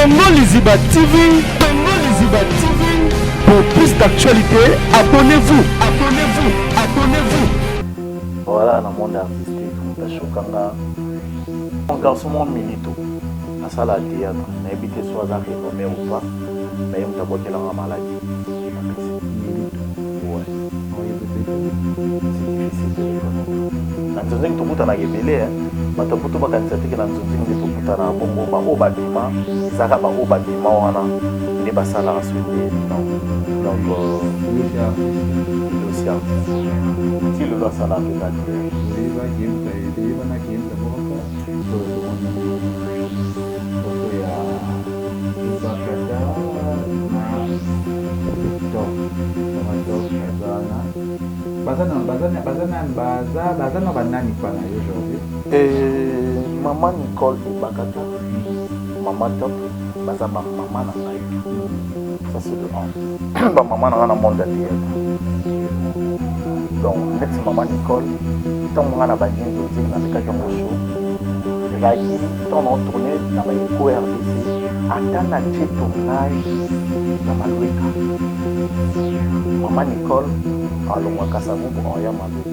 Congo Liziba TV, Congo Liziba TV. Pour plus d'actualités, abonnez-vous, abonnez-vous, abonnez-vous. Voilà, na monde artistique, moto ashokanga mon garçon moko Milito asala théâtre, nayebi te so aza renommé ou pas, mais ye moto abwakelanga maladi. Milito. Ouais. C'est difficile de le connaître. Na nzonzingi tokutanaka ebele, bato poto bakanisa teke na nzonzingi nde tokutana bongo. Baoyo babima ezalaka baoyo babima wana nde basalaka so nde non. Donc il est aussi artiste, ti lelo asalaka mpenza théâtre. Eyebanaki ye moto abwakaka. Tomoni foto ya Ebakata na Top, Mama Top baza wana, baza na banani mpa na yo aujourd'hui? Mama Nicole Ebakata, Mama Top, baza bamama na ngai. Ça, c'est de un, bamama na ngai na monde ya théâtre. Donc neti Mama Nicole, ntango ngai na bandi nzonzingi, nalekaki yango show, ezalaki ntango naotourne na baeko RDC, ata na tie tournage na Malweka, Mama Nicole alongwaka Savubu oya Malweka.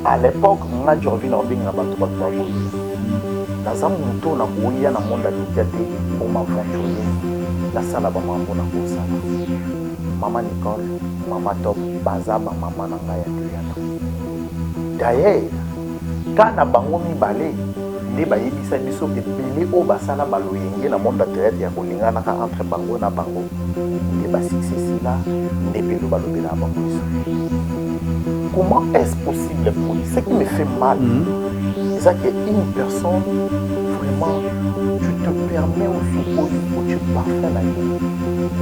À l'époque, nga Jorvi na obenga bato, bato baboyi. Naza moto na koya na monde ya média te pour m'aventurer, nasala bamambo na kosala. Mama Nicole, Mama Top, baza bamama na ngai ya théâtre. D'ailleurs, ka na bango mibale nde bayebisa biso ebele oyo basala baloyenge na monde ya théâtre ya kolinganaka entre bango na bango, nde basuccès sila nde pelo balobelaka bango biso. Comment est-ce possible? Pour lui, ce qui me fait mal, c'est que une personne, vraiment, tu te permets osukoli, otie parfum na yo,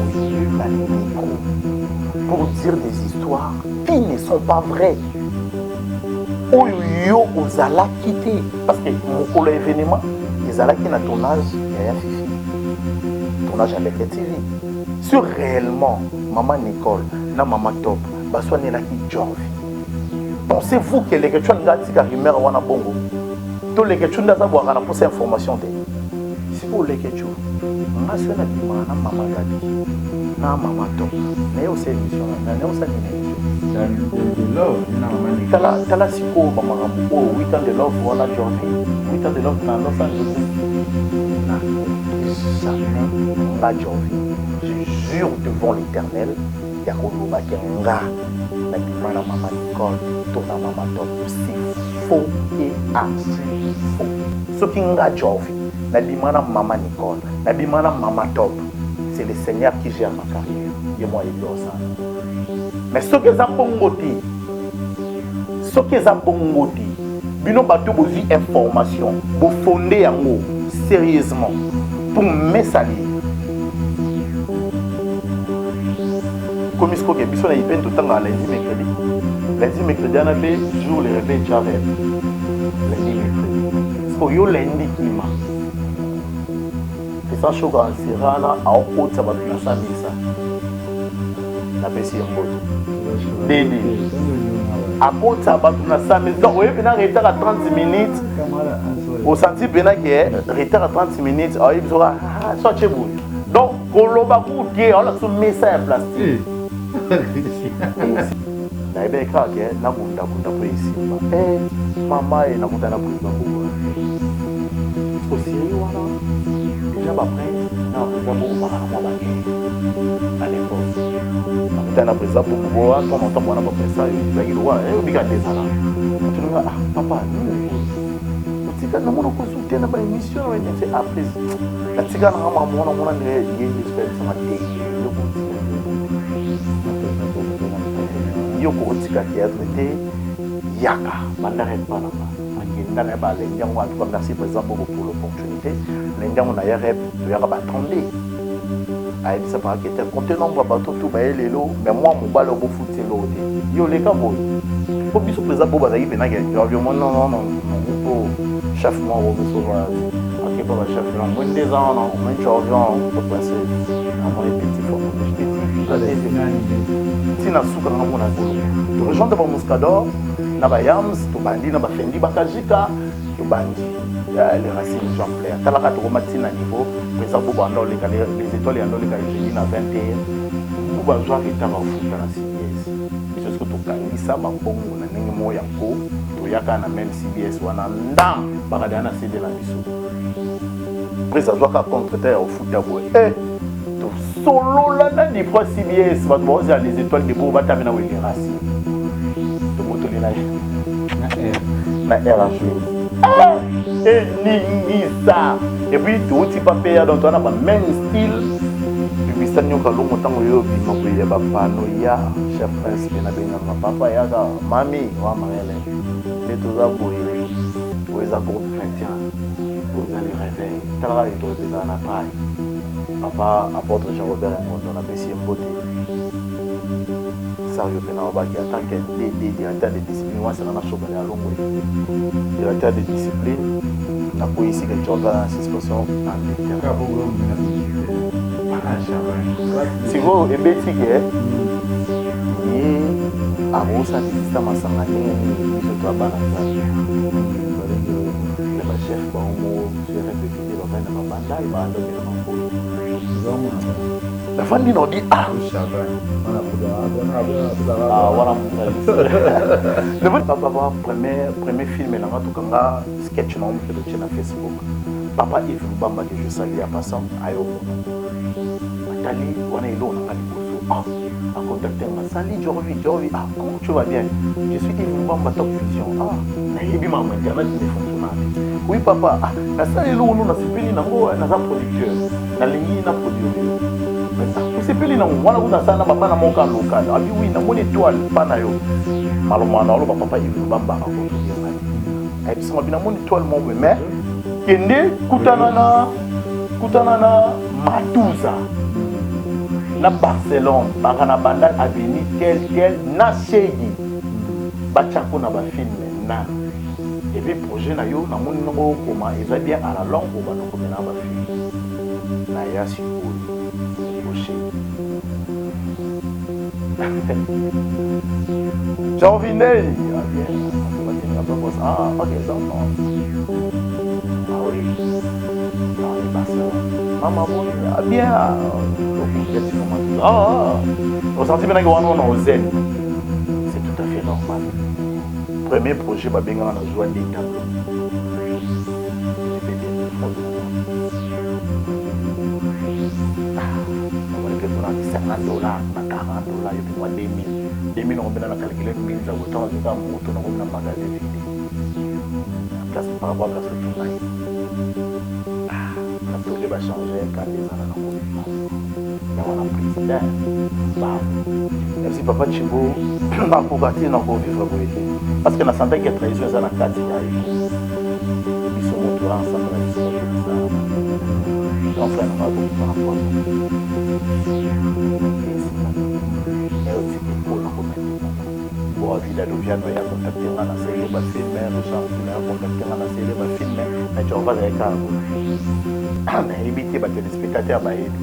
oye na micro pour dire des histoires qui ne sont pas vraies, oyo yo ozalaki te. Parce que mokolo ya événement ezalaki na tournage ya Ya Fifi, tournage ya Leke TV. Sur réellement Mama Nicole na Mama Top baswanelaki Jorvi, pensez-vous que Leke Chu alinga atika rumeur wana bongo? To Leke Chu nde aza bwaka na mposa information te. Sikoyo Leke Chu, nga soki nabimaka na Mama Gabi na Mama Top, naye osala émission na naye osala nini émission? Tala, tala sikoyo bamakambo oyo 8 ans de love wana, Jorvi, 8 ans de love na Los Angeles. Na jamais, nga Jorvi, je jure devant l'Éternel ya kolobaki nga nabima na Mama Nicole to na Mama Top, c'est faux et archi faux. Soki nga Jorvi nabima na Mama Nicole, nabima na Mama Top, c'est le Seigneur qui gère ma carrière, ye mo ayebi osala. Mais soki eza bongo te, soki eza bongo te, bino bato bozwi information, bofonde yango sérieusement pour mesalir komi. Sikoke biso na ipene totangaka lundi, mercredi, lundi, mercredi wana mpe jour le réveil charel, lundi, mercredi. Siko yo lundi kima esa shoka nsira wana aokotisa bato na samisa, napesi ye mbote dede, akotisa bato na samisa. Donc oyebi na retard ya 30 minutes, osanti mpena ke retard ya 30 minutes, aoyebi soka so atie boye. Donc koloba kuku te, aolakisa mesa ya plastique. Nayebaki kaka ke nabundabunda mpo esimba. Mama ye nakuta na président Bobo osiri wana déjà, baprince na baprésident Bobo baka na mwa bakere à l'époque. Nakuta na président Bobo bo ntango ntango wana baprince ezalaki lokwa obika nde ezala atuninga: "Ah papa, nini otika namona kozu te na baémission na te?" Après natika nanga makambo wana, mona nde ye nde soyebisanga te: "Eloko otika yo kokotika théâtre te, yaka banda rep nanga." Akenda na ye balengi yango. En tout cas, merci président Bobo pour l'opportunité. Lengi yango na ye rep, toyaka ba 32. Ayebisa paka te compte nombre ya bato tu baye lelo, mais mwa mobali obofuti eloko te, yo oleka boye po biso. Président Bobo azalaki mpenaki mo non non non, po chef moko biso akepa bachef na nde eza wana omoni avion po prince amoni petit fort petit ntina suka nga mona kolo torejoindre bamuscador na bayams, tobandi na bafendi bakajika, tobandi. Les racines exemplaires. Talaka tokoma ti na niveau président Bobo anda oleka les étoiles yanda oleka jeudi na 21 Bobo azwa retard afuta na CBS. Biso soki tokangisa bambongo na ndenge moko ya nko toyaka na même CBS wana ndam bakadaya na CD na biso. Président azwaka contre ya kofuta boye. Eh tosolola na difra CBS bato baozela les étoiles de Bobo batami na wele racine. Tobotoli na na RH. Eningisa et puis touti pa mpe ya donc toza na ba même style bimisa nyoka longo ntango yo obima boye ya bapano ya chef prince mpe nabengaka papa yaka mami wa mayele nde toza boye oyo eza groupe 21 oyo eza le réveil talaka etoyo ezala na pai papa apôtre Jean Robert Ngondo napesi ye mbote Sario mpe na obaki en tant que DD directeur de discipline wasaka na sobala ya longwe directeur de discipline nakweyisi ke Jordan na suspension en littéral sikoyo ebeti ke ye akosala masanga ndenge nini biso to bana nzambe na bachef bango moko se répété bavandi na babandal baandobela makolo nafandi na odi ah wana papa premier premier film nanga tokanga sketch na moke totie na Facebook. Papa Yves Lubamba que je salue en passant ayomona atali wana eloko nanga liboso ah acontacte nga sali Jorvi Jorvi ah comment tu vas bien, je suis Yves Lubamba Top Vision. Ah nayebi makambo internet ne fonctionnaka. Oui papa, ah nasali eloko no nasepeli nango, naza producteur, nalingi na produire yo, osepeli nango wana kuta asala na baba na moko local abi oui namoni étoile pa na yo malomana na oloba papa Yves Lubamba akoproduire ngai ayebisanga bi namoni étoile moko boye mais kende kutana na Matuza na Barcelone baka na Bandal avenue tel tel na Shegi batiako na bafilme na et puis projet na yo namoni ndongo okoma eza bien à la longue obanda komela bafilme na ya sikoyo oshe Jorviney ah bien ah ok enfants ah oui ah oui Barcelone maman boni ah bien ah ah osenti mpenaki wana wana ozen c'est tout à fait normal. Premier projet babengaka na zwa des tableaux mpe mpona 50 dollars na 40 dollars yo mpe mwa 2000 2000 nakombena na calcule mbinza botango azoka moto nakomi na magasin vide place par rapport à place otungai natole bachange kaka ezala na kobima ya wana président merci papa Chibo bakoka te na kovivre boye te parce que na santaki ya trahison eza na kati ya ye biso moto ensemble na biso moto kosala donc frère nanga akokima na poison eotiki mpona komema bo Avida Doviano ya contacte nga na sele bafilme, Richard Ntuna ya contacte nga na sele bafilme na Jehova azali kaka boye nayebi te batelespectateur bayebi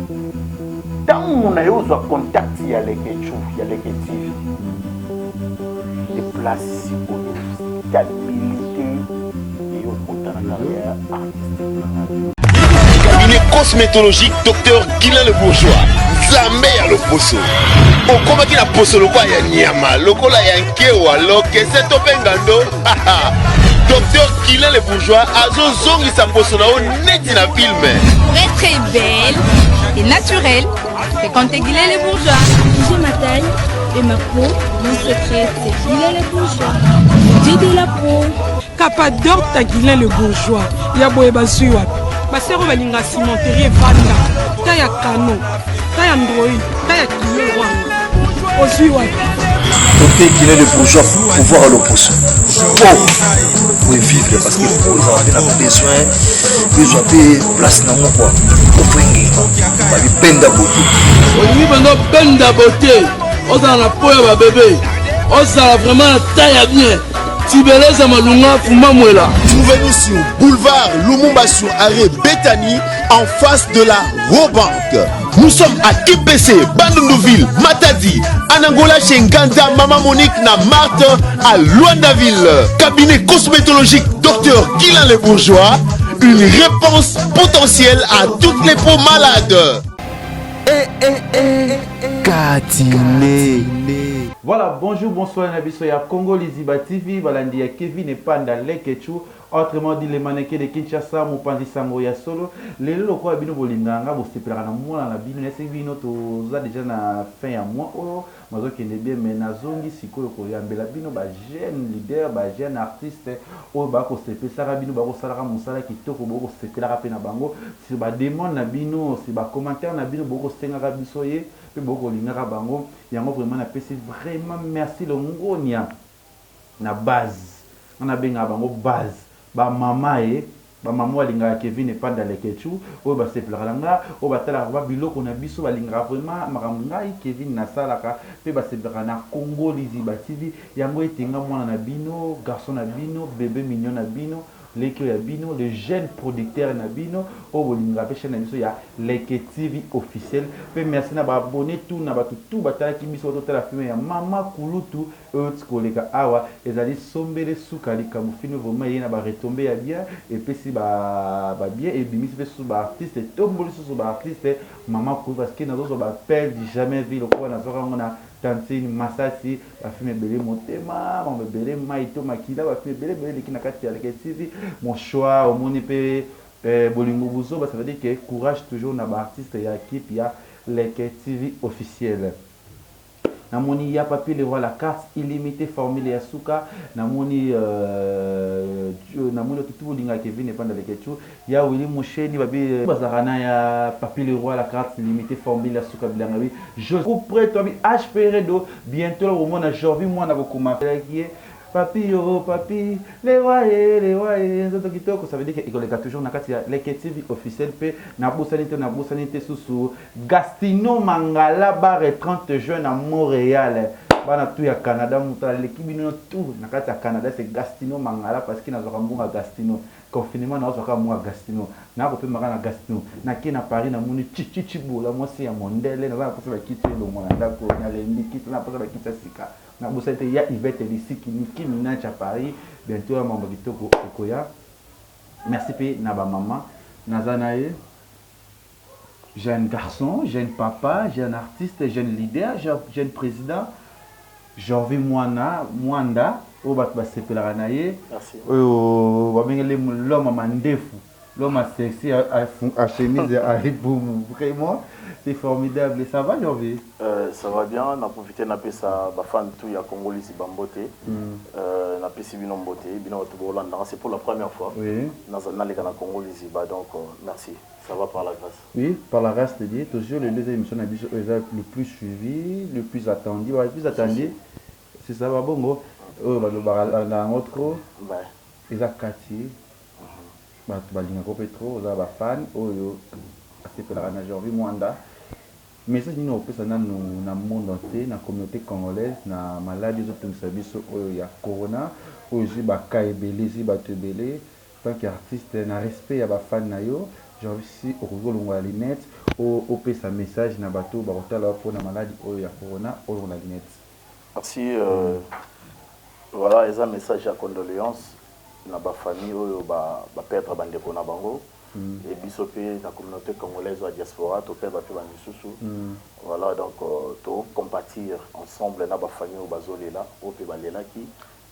ntango na yo ozwa contact ya Lekechu ya Leke TV de place sikoyo stabilité eyokota na carrière artistique na ngai. Cabinet cosmétologique Dr Guilain Le Bourgeois, nzambe ya loposo. Okomaki na poso lokola ya nyama, lokola ya nkewa, lokese to mpe ngando. Dr Guilain Le Bourgeois azozongisa poso na yo neti na film. Pour être belle et naturelle, fréquentez Guilain Le Bourgeois. J'ai ma taille et ma peau. Mon secret, c'est Guilain Le Bourgeois. J'ai de la peau. Capador ta Guilain Le Bourgeois ya boye bazwi wapi basero balinga cimenterie evanda ta ya kano ta ya android ta ya kilo wana ozwi wapi. Côté Guilain Le Bourgeois, pouvoir à l'opposition. Po pour vivre parce que po ezala mpe na besoin ezwa mpe place nango quoi ofengenga babipenda bote. Olingi mpenza obenda bote, ozala na po ya babebe, ozala vraiment na taille ya bien, tibeleza malunga fumba mwela. Trouvez-nous sur boulevard Lumumba sur arrêt Bethany en face de la Robank. Nous sommes à KPC, Bandundouville, Matadi, Anangola chez Nganda, Maman Monique, na Marthe, à Luandaville. Cabinet cosmétologique Docteur Guilain Le Bourgeois, une réponse potentielle à toutes les peaux malades. Eh, eh, eh, Katine. Voilà, bonjour, bonsoir, na biso ya Congo Liziba TV, balandi ya Kevin Epanda Lekechu, autrement dit le mannequin de Kinshasa, mopanzi sango ya solo. Lelo lokola bino bolingaka nga, bosepelaka na mwana na bino, nayebisaki bino toza dejà na fin ya mois oyo, mazokende bien, mais nazongi sikoyo koyambela bino ba jeune leader, ba jeune artiste oyo bakosepesaka bino, bakosalaka mosala kitoko, bokosepelaka pe na bango sur ba demande na bino, sur ba commentaire na bino, bokosengaka biso ye pe bokolingaka bango. Yango vraiment napesi vraiment merci longonia na base nga nabengaka bango base ba mama e ba mama oyo alingaka Kevin Epanda Leketchou oyo basepelaka na nga oyo batalaka vraiment biloko na biso balingaka vraiment makambo ngai Kevin nasalaka pe basepelaka na Congo Liziba TV yango ete nga mwana na bino garçon na bino bebe mignon na bino Leki oyo ya bino le jeune producteur na bino oyo bolingaka pe chaine na biso ya leke TV officiel pe merci na ba abonnes tout na batu tout batalaki biso bazo tala film ya mama kulutu oyo ewuti koleka awa ezali sombele suka likambo film vraiment eye na ba retombe ya bien epesi ba ba bien ebimisi pe susu ba artiste etomboli susu ba artiste mama kulutu parce que nazo zwa ba appel du jamais vu lokola nazwaka yango na Tantine masasi ba film ebele motema mambo ebele mayi to makila ba film ebele ebele eleki na kati ya leke TV mon choix omoni pe eh, bolingo buzoba ça veut dire que courage toujours na ba artistes ya equipe ya leke TV officiel. Namoni ya papi le roi la carte illimité formule ya suka namoni euh, namoni bato tout bolingaka Kevin Epanda Leketchou Ya Willy Musheni babi bazalaka na ya Papy le roi la carte limitee formule ya suka bilanga bi je près toi bi HP Redo bientôt la bomona Jorvi mwana kokoma ye Papi yo papi le roi ye le roi ye nzoto kitoko ça veut dire que ekoleka toujours na kati ya Leke TV officiel pe nabosani te nabosani te susu Gastino Mangala bare 30 juin na Montréal bana tout ya Canada moto aleki bino tout na kati ya Canada c'est Gastino Mangala parce que nazwaka mbongo ya Gastino Confinement nazwa kaka mua Gastino naya kopema kaka na Gastino nake na Paris namoni Chichi Tshibola mwasi ya mondele naza na posa ba kiti elongwa na ndako oyo nalembi kiti naza na posa ba kiti ya sika nabosani te ya Yvette Lisiki Nicki Minaj ya Paris bientot ya mambo kitoko ekoya merci pe na ba maman naza na ye jeune garçon jeune papa jeune artiste jeune leader jeune president Jorvie muana muanda oyo batu basepelaka na ye oyo babengeli l'homme ya mandefu l'homme ya sexy a chemise ya libumu vraiment c'est formidable ça va Jorvie? Ça va bien na profite na pesa ba fan tout ya Congo liziba mbote na pesi bino mbote bino batu bo landaka c'est pour la première fois naleka na Congo liziba donc merci ça va par la grace. Oui par la grace de Dieu toujours lelo eza emission na biso oyo eza le plus suivi le plus attendu ba plus attendu c'est ça ba bongo oyo balobaka na yango trop eza kati bato balingaka mpe trop oza ba fan oyo asepelaka na Jorvi Mwanda message nini okopesa nanu na monde entier na communauté congolaise na maladi ezotungisa biso oyo ya corona oyo ezwi ba cas ebele ezwi bato ebele Tant que artiste na respect ya ba fan na yo genre si okoki kolongola lunette opesa message na bato oyo bakotala yo pona maladi oyo ya corona olongola lunette. Merci voilà eza message ya condoleances na ba famille oyo ba perdre ba ndeko na bango et biso pe na communaute congolaise ya diaspora to perdre pe ba misusu voilà donc to compatir ensemble na ba famille oyo bazolela oyo pe balelaki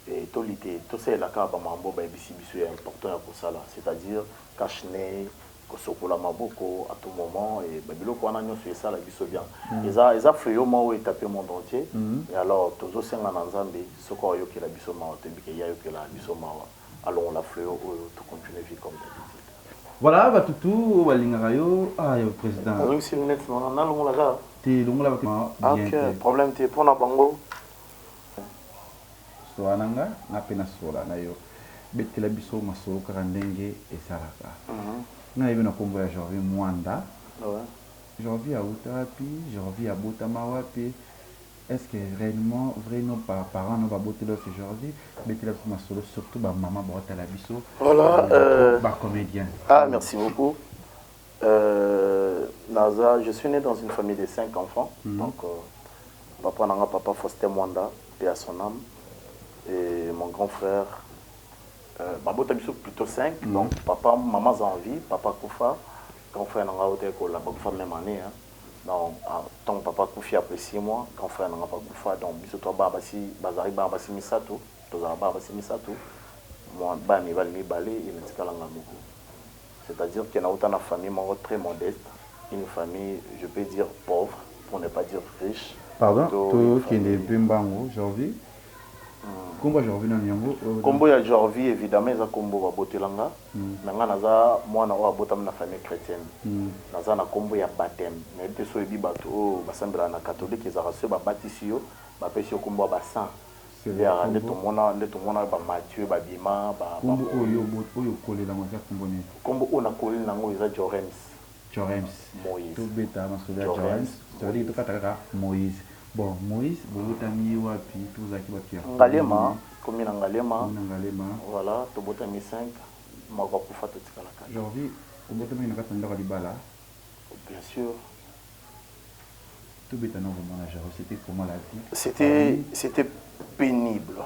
Et to lutter, to salela kaka ba makambo oyo bayebisi biso ya important ya kosala, c'est à dire cache nez, kosokola maboko à tout moment et ba biloko wana nionso esala biso bien. Eza eza fléau moko oyo e taper monde entier et alors tozo senga na Nzambe soki akoyokela biso mawa, toyebi ke ye ayokelaka biso mawa, alongola fléau oyo to continuer vie comme d'habitude. Voilà batu tout oyo balingaka yo ah yo president. Nazongisi lunette na nga, nalongola kaka? Te longola bien te. Ok problème te pona bango. Solola na nga, nga pe na solola na yo. Betela biso masolo kaka ndenge ezalaka. Nga nayebi na kombo ya Jorvie Muanda. Jorvie awuta wapi? Jorvie abotama wapi? Est-ce que reellement vrai nom ba parents no babotela yo c'est Jorvie? Betela biso masolo surtout ba maman baotala biso. Voilà, ba comediens. Ah merci beaucoup. Naza, je suis né dans une famille de cinq enfants. Donc, papa na nga, papa Faustin Mwanda, paix à son âme, et mon grand frère, babota biso plutôt cinq. Donc, papa, maman aza en vie, papa kufa, grand frère na nga oyo kola bakufa même année. Hein. Donc, tant papa kufi après 6 mois, grand frère na nga bakufa. Donc, biso to bana basi, bazali bana basi misato, tozala bana basi misato, moi bana mibali mibale, enatikala nga moko. C'est-à-dire qu'il y a autant de famille moko très modeste, une famille, je peux dire pauvre, pour ne pas dire riche. Pardon, tokende mpe mbango. Jorvi, nkombo ya Jorvi nani yango? Nkombo ya Jorvi, évidemment, eza nkombo babotelanga. Na nga naza mwana oyo abotami na famille chrétienne. Naza na nkombo ya baptême. Nayebi te so oyebi bato oyo basambelaka na catholique, ezalaka soki babatisi yo, bapesi yo nkombo ya basaint. Yaka nde tomona, nde tomona bamathieu babima. Nkombo oyo oyo okolelango eza nkombo nini? Nkombo oyo nakoleli nango eza Jorems. Jorems. Moïse. Tobeta masolo ya Jorems, c'est-à-dire tokata kaka Moïse. Bon, Moïse, bobotami wapi? Tozalaki bato ya Ngalema, komi na Ngalema. Komi na Ngalema. Voilà, tobotami 5, moko akufa, totikala kaka. Jorvi, obotamaki na kati ya ndako ya libala? Bien sûr. Tobeta na komona Jorvi, c'était comment la vie? C'était pénible,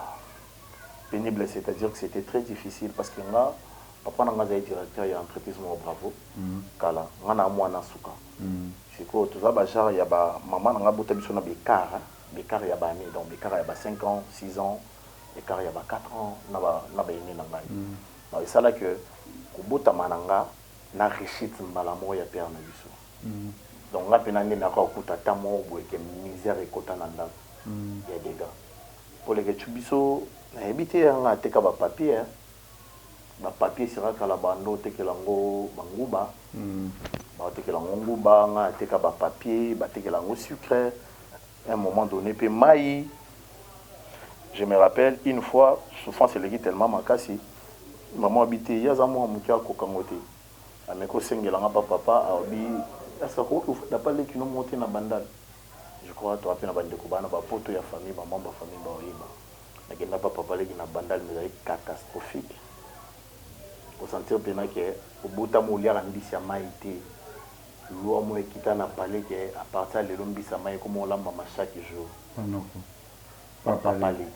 pénible, c'est-à-dire que c'était très difficile parce que nga, papa na nga azali directeur ya entreprise moko Bravo. Kala nga na mwana suka. Sikoyo toza bagenre ya bamama na nga bota biso na baécart, baécart ya baannée, donc baécart ya ba 5 ans, 6 ans, écart ya ba 4 ans na baene na ngai. Donc esalaki kobotama na nga na réussite mbala moko ya père na biso. Donc nga mpena nde naka kokuta ata moko boye ke misère ekota na ndako ya dégâts po leke biso. Nayebi te, yanga ateka bapapier, bapapier esika kala bando otekela yango banguba, baotekela yango nguba. Nga ateka bapapier, batekela yango sucre, un moment donné mpe mai. Je me rappelle une fois, souffrance eleki tellement makasi, mama abi te, ye aza mwa moke, akokango te, ameki osengelanga pa papa, abi est-ce akoki kofanda pa leki no moko te na Bandal. Je crois toa mpe na bandeko bana bapoto ya famille, bamembre ya famille baoyeba. Nakenda pa papa leki na Bandal, mais ezali catastrophique. Osentir mpena ke obotama oliaka mbisi ya mai te, loi mo ekita na palais ke à partir ya lelo mbisi ya mai ekoma olambama chaque jour. Panoko. Papa leki,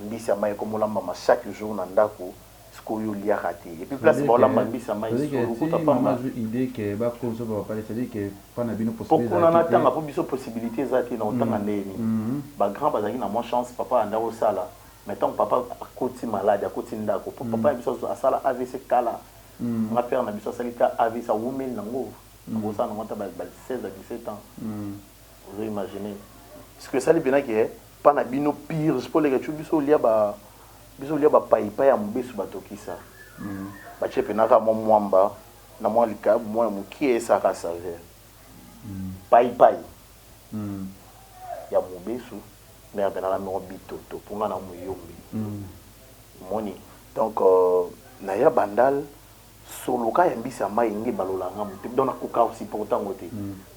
mbisi ya mai ekoma olambama chaque jour na ndako. Sikoyo oliaka te, et puis place baolamba mbisi ya mai, solukuta pamba. Idée ke bakozo bapapa, c'est-à-dire ke mpa na bino. Po kuna natanga, mpo biso possibilité eza te na otanga. Ndeni bagrand bazalaki na mwa chance, papa anda kosala. Mais ntango papa akoti malade, akoti ndako, po papa na biso asala AVC kala. Nga père na biso asali ka AVC, awumeli nango, akosala nango ata ba 16 à 17 ans. Ozo imaginer ce que esali mpena ke mpa na bino pire mpo leka ti biso olia ba biso olia bapaipai ya mobesu, batokisa, batie mpena kaka mwa mwamba na mwa likayabu mwa ya mokie, esaka saveur paipai ya mobesu. Mare mpena na moko bitoto mpo nga na moyombi omoni. Donc naya Bandal, soloka ya mbisi ya mai nge balolanga mote, donc nakoka osupporte yango te.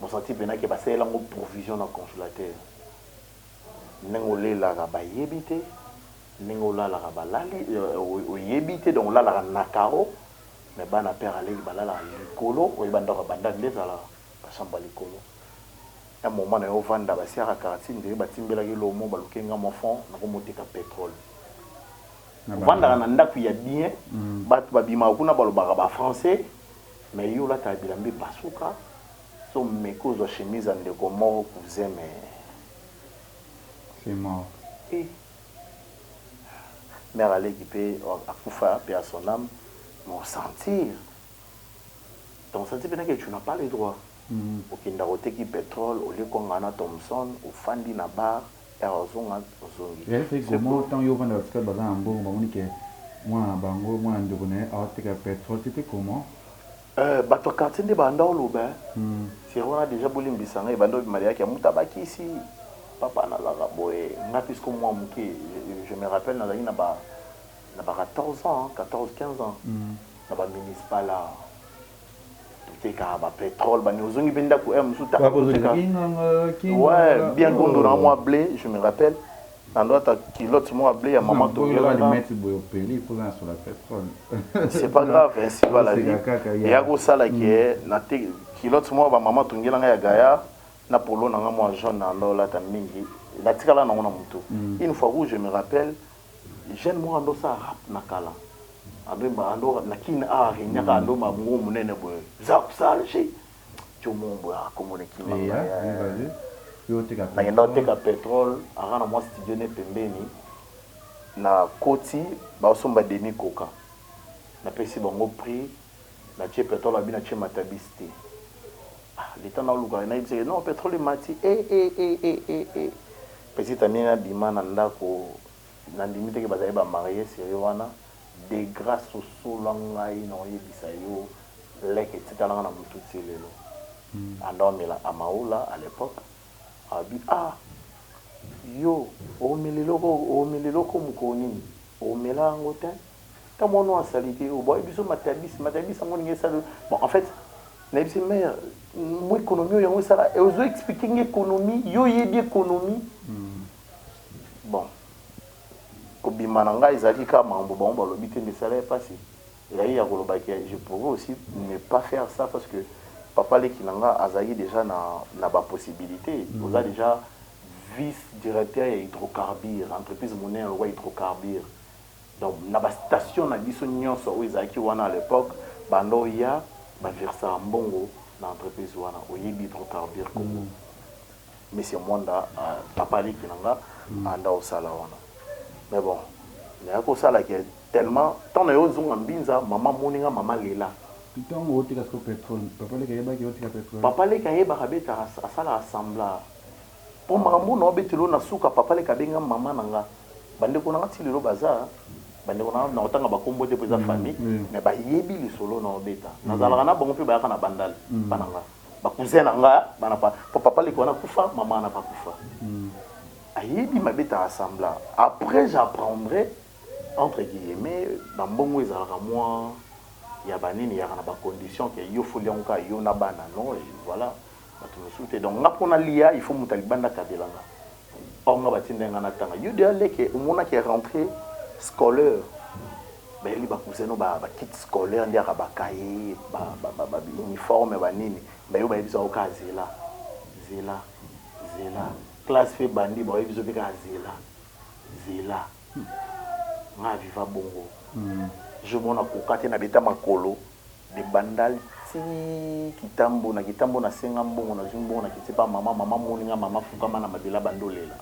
Mosanti mpena ke basalela yango provision na congélateur. Ndenge olelaka bayebi te, ndenge olalaka balali oyebi te. Donc olalaka na carreau, mais bana père aleki balalaka likolo. Oyeba ndako ya Bandal nde ezalaka bachambre ya likolo. Un moment na yo ovanda, basiaka quartier ndenge batimbelaki lomo, baluki nga mwa fond, nakomoteka pétrole. Ovandaka na ndako ya bien, bato babimaka kuna, balobaka bafrançais, mais yo olataka bilamba epasuka. So meki ozwa chemise ya ndeko moko, cousin, mais C'est mort. Eh. Mère aleki mpe akufa, mpe à son âme. Mais osentir, donc osentir mpena que tu n'as pas le droit. Okendaka oteki pétrole, olie konga na Thomson, ofandi na bar ere, ozonga, ozongi. C'est comment ntango yo ovanda, batika baza na mbongo, bamoni ke mwana na bango, mwana ndeko na ye aoteka pétrole, c'était comment? Bato ya quartier nde banda oloba seri wana déjà. Bolimbisa ngai, ebanda obima deyaki ya moto abakisi papa nazalaka boye. Nga puisque mwa moke, je me rappelle nazalaki na ba 14 ans, 14 15 ans, na bamunicipal totekaka bapétrole bani. Ozongi mpe ndako mosusu, ouais, bien gondo na mwa blé, je me rappelle. Nando ata culotte moko ya bleu ya mama tongelanga. C'est pas grave, ainsi va la vie. Eya kosala ke na te culotte moko ba mama tongelanga ya gaillard na polo na nga mwa jaune na ando olata mingi natikala nango na mutu. Une fois où je me rappelle jeune moko ando sala rap na kala ando ando na kin a regnaka ando ma ngo munene boye za kusala je Tshomombo ah kombo na ekima Eya, ngai oui, vas-y. Yo oteka nakenda pétrole. koteka pétrole aka na mwa studio ne pembeni na koti baosomba demi koka napesi bango prix natie pétrole abi natie matabisi te ah, leta naoluka nayebisaki non pétrole emati e e e e e e petite amie nabima na ndako nandimi teke bazali bamarie serie wana de grâce osola ngai na oyebisa yo leke etikala nga na mutu ti lelo anda omela amaula à l'époque abi ah yo omela eloko omela eloko mokolo nini omela yango te ta mwana oyo asali te oboyi biso matabisi matabisi yango ndenge esali bon en fait nayebisi mare mo économie oyo yango esala ozo explique nga économie yo oyebi économie bon kobima na ngai ezalaki kaka makambo bango balobi te nde esala ye mpasi ezalaki ya koloba ke je pourrais aussi ne pas faire ça parce que papa leki na nga azalaki déjà na bapossibilité oza déjà vice directeur ya hydrocarbure entreprise monene lokwa hydrocarbure donc na bastation na biso nyonso oyo ezalaki wana à l'époque banda oya baversaka mbongo na entreprise wana oyebi hydrocarbure congo monsieur Mwanda papa leki na nga anda osala wana mais bon naya kosala ke tellement ntango na yo ozonga mbinza mama moninga mama lela. Ntango otika siko pétrole, papa leki ayebaki otika pétrole? Papa leki ayebaka abetaka asalaka semblant mpo makambo na obetelo na suka papa leki abenga mama na nga bandeko na nga ti lelo baza bandeko na nga na kotanga bakombo te mpo eza famille mais bayebi lisolo na obeta nazalaka na bango mpe bayaka na bandale bana nga bacousin na nga bana pa po papa leki wana kufa mama wana pakufa ayebi mabetaka semblant après j'apprendrai entre guillemets bambongo ezalaka mwa ya banini eyaka na bacondition ke yo foli yango kaka yo na bana non et voilà bato mosusu te donc nga mpona lia il faut moto alibanda akabela nga or nga batinda nga natanga yo deya leke omonaki rentrée scolaire bayeli bacousin no bakit scolaire nde yaka bakaye bauniforme banini bayo bayebisa yo kaka zela zela zela classe mpe bandi bayebi biso mpe kaka zela zela nga aviva bongo je mona koka te nabeta makolo de bandal ti kitambo na kitambo nasenga mbongo nazwi mbongo nakiti pa mama mama moninga mama fukama na mabela bandolela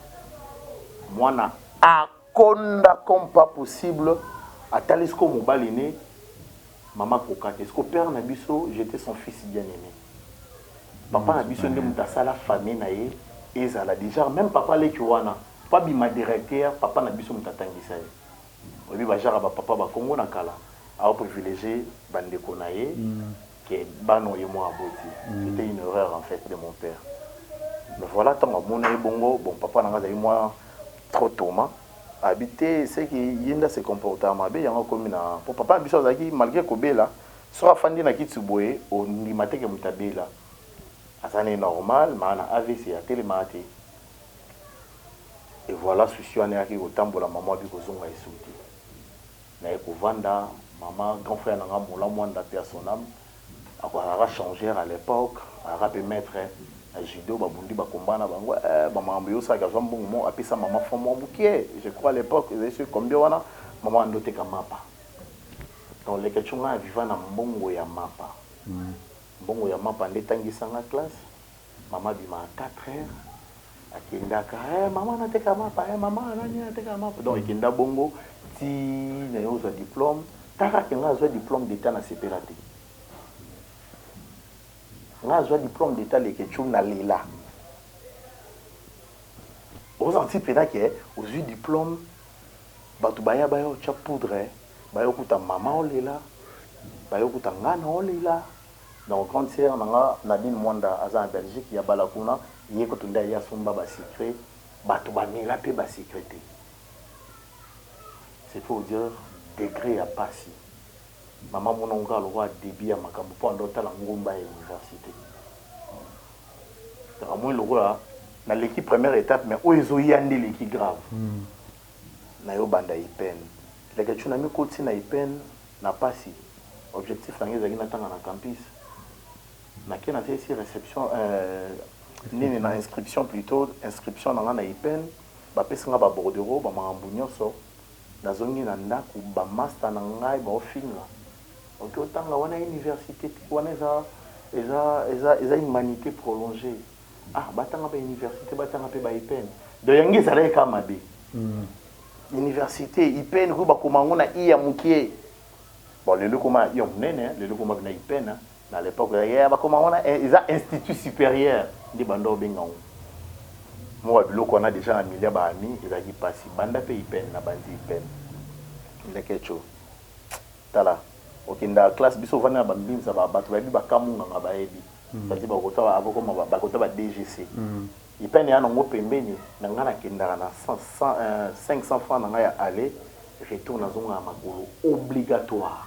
mwana akonda comme pas possible atali siko mobali ne mama koka te siko père na biso j'étais son fils bien aimé papa na biso nde moto asala famille na ye ezala déjà même papa leki wana po abima directeur papa na biso moto atangisa ye oyebi bajara bapapa bakongo na kala aoprivilégie bandeko na ye ke bana oye mwa aboti. C'était une erreur en fait de mon père mais voilà ntango amona ye bongo bon papa na nga azali mwa trop tourment abi te seki ye nde ase comportaka mabe yango akomi na po papa na biso azalaki malgré kobela soki afandi na kiti boye ondima te ke moto abela aza ne normal maa na avc atelemaka te et voilà souci wana eyaki kotambola mama abi kozonga esu te naye kovanda mama grand frère na nga Mola Mwanda mpe à son âme akozalaka changeur à l'époque azalaka mpe maître na judo babundi bakomba na bango eh, bamakambo yosalaka azwa mbongo mo apesa mama fond mwa mokie je crois à l'époque ezali soki combien wana mama ando oteka mapa donc leketchu ngai aviva na mbongo ya mapa mbongo ya mapa nde etangisanga classe mama abimaka 4 heures akendaka eh, mama nateka mapa eh, mama nani nateka mapa donc ekenda bongo ti na ye ozwa diplôme taka ke ngai azwa diplôme d'état nasepela te ngai azwa diplôme d'état leketchu nalela ozanti mpena ke ozwi diplôme bato baya baya otya poudre baya okuta mama olela baya okuta ngai na olela donc grande sœur na nga Nadine Mwanda aza na Belgique ya bala kuna ye kutu nde aye asomba basucre bato bamela mpe basucre te c'est pour dire degré ya pasi mama monango kaka lokola début ya makambo mpo anda otala ngomba ya université donc amoni lokola. Naleki première étape, mais oyo ezoya nde eleki grave. Nayobanda IPN. Leketchou, namikoti na IPN na pasi. Objectif na ngai ezalaki natanga na campus. Nake, nasalisi réception, nini, na inscription plutôt, inscription na ngai na IPN. Bapesi nga babordereau, bamakambo nyonso. Nazongi na ndako, bamaster na ngai baofinga: "Oke otanga wana université te, wana eza humanité prolongée. Ah, batanga bauniversité, batanga mpe ba IPN." Donc yango ezalaki kaka mabe. Université IPN kuyi bakoma yango na i ya mokie. Bon, lelo ekoma ya monene, lelo ekoma na IPN. Na l'époque ya bakoma yango na eza institut supérieur nde banda obenga yango. Mo biloko wana déjà na milia baami ezalaki mpasi. Banda mpe IPN, na bandi IPN, ndeke tala okenda classe, biso ovandi na bambimisa, bato bayebi, bakamunganga bayebi, c'est-à-dire bakota abokoma, bakota ba DGC. IPN ya nango pembeni na ngai, nakendaka na 500 francs na ngai ya aller retour, nazonga na makolo obligatoire.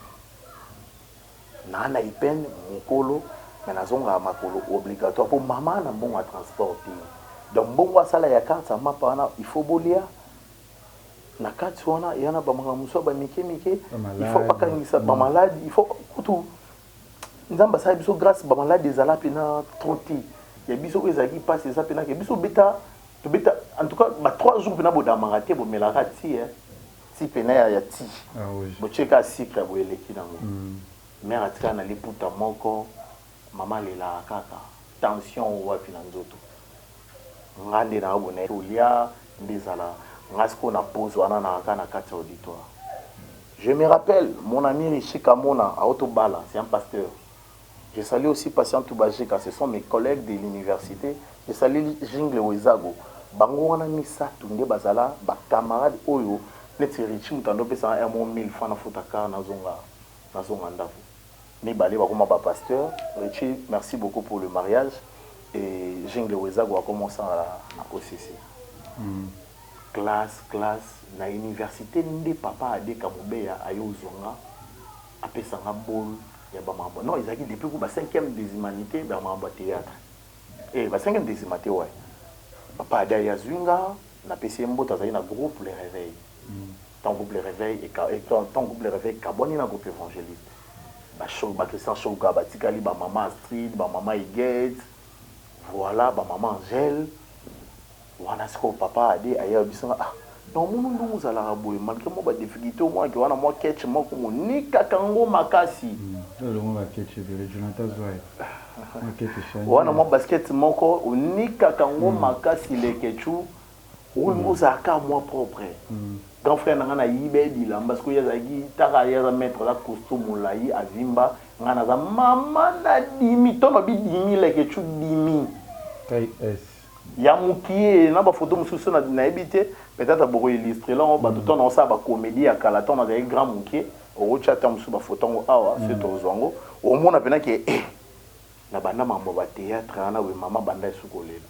Naa na IPN mokolo, me nazongaka makolo obligatoire mpo mama na mbongo ya transport te. Donc mbongo asala ya carte ya mapa wana, il faut bolia na kati wana, eya na bamakambo mosusu ya bamike mike, il faut bakangisa bamaladi, il faut kutu Nzambe asala biso grâce, bamaladi ezala mpena trop te. Ya biso oyo ezalaki mpasi eza mpena ke biso beta tobeta, en tout cas ba 3 jours mpena bodamaka te, bomelaka ti ti pena ya ti botie kaka sucre ya boye, eleki nango. Mare atikala na liputa moko, mama alelaka kaka, tension wapi na nzoto. Nga nde na bona olia nde ezala nga sikoyo na pause wana na kaka na kati ya auditoire. Je me rappelle mon ami Richi Kamona Aotobala, c'est un pasteur. Je salue aussi Patient Toubajika, ce sont mes collègues de l'université. Je salue Jingle Wezago. Bango wana misato nde bazala bacamarade oyo neti Richi moto ando opesanga un mo 1000 francs nafuta car nazonga ndako. Mibale bakoma bapasteur. Richi, merci beaucoup pour le mariage. Et Jingle Wezago akomosala na OCC. Classe, classe na université nde papa Adeka Mobeya aye ozwanga, apesanga bol ya bamambo. Non, ezalaki depuis ku ba cinquième des humanités, bamambo ya théâtre e ba cinquième des humanités. Ouais, papa Ade aye azwi nga, napesi ye mbote. Azali na groupe Le Réveil. Tant groupe Le Réveil, tant groupe Le Réveil kabwani na groupe évangéliste, bachristien Shoga batikali, bamama Astrid, bamama Iget, voilà, bamama Angèle wana. Sikoyo papa Ade ayebi biso nga: "Ah, donc munu ndongo ozalaka boye malgré mwa badifficulté, omwaki wana mwa ketch moko monikaka yango makasi." Wana mwa basket moko onikaka yango makasi. Lekechu oyo ozalaka mwa propre. Grand frère na ngai nayiba bilamba. Sikoyo ye azalaki taka, ye aza maître, aza costaud, molai, avimba. Ngai naza mama na dimi to na bidimi. Lekechu dimi ya mokie na bafoto mosusu nayebi te, peut-être bokoillustre lango bato. Ntango naosala bacomédie ya kala, ntango nazalaki grand mokie, okotya ata mosusu bafoto yango awa. Soki tozwa yango, omona mpena ke na banda mambo bathéâtre wana boye. Mama banda esu kolela: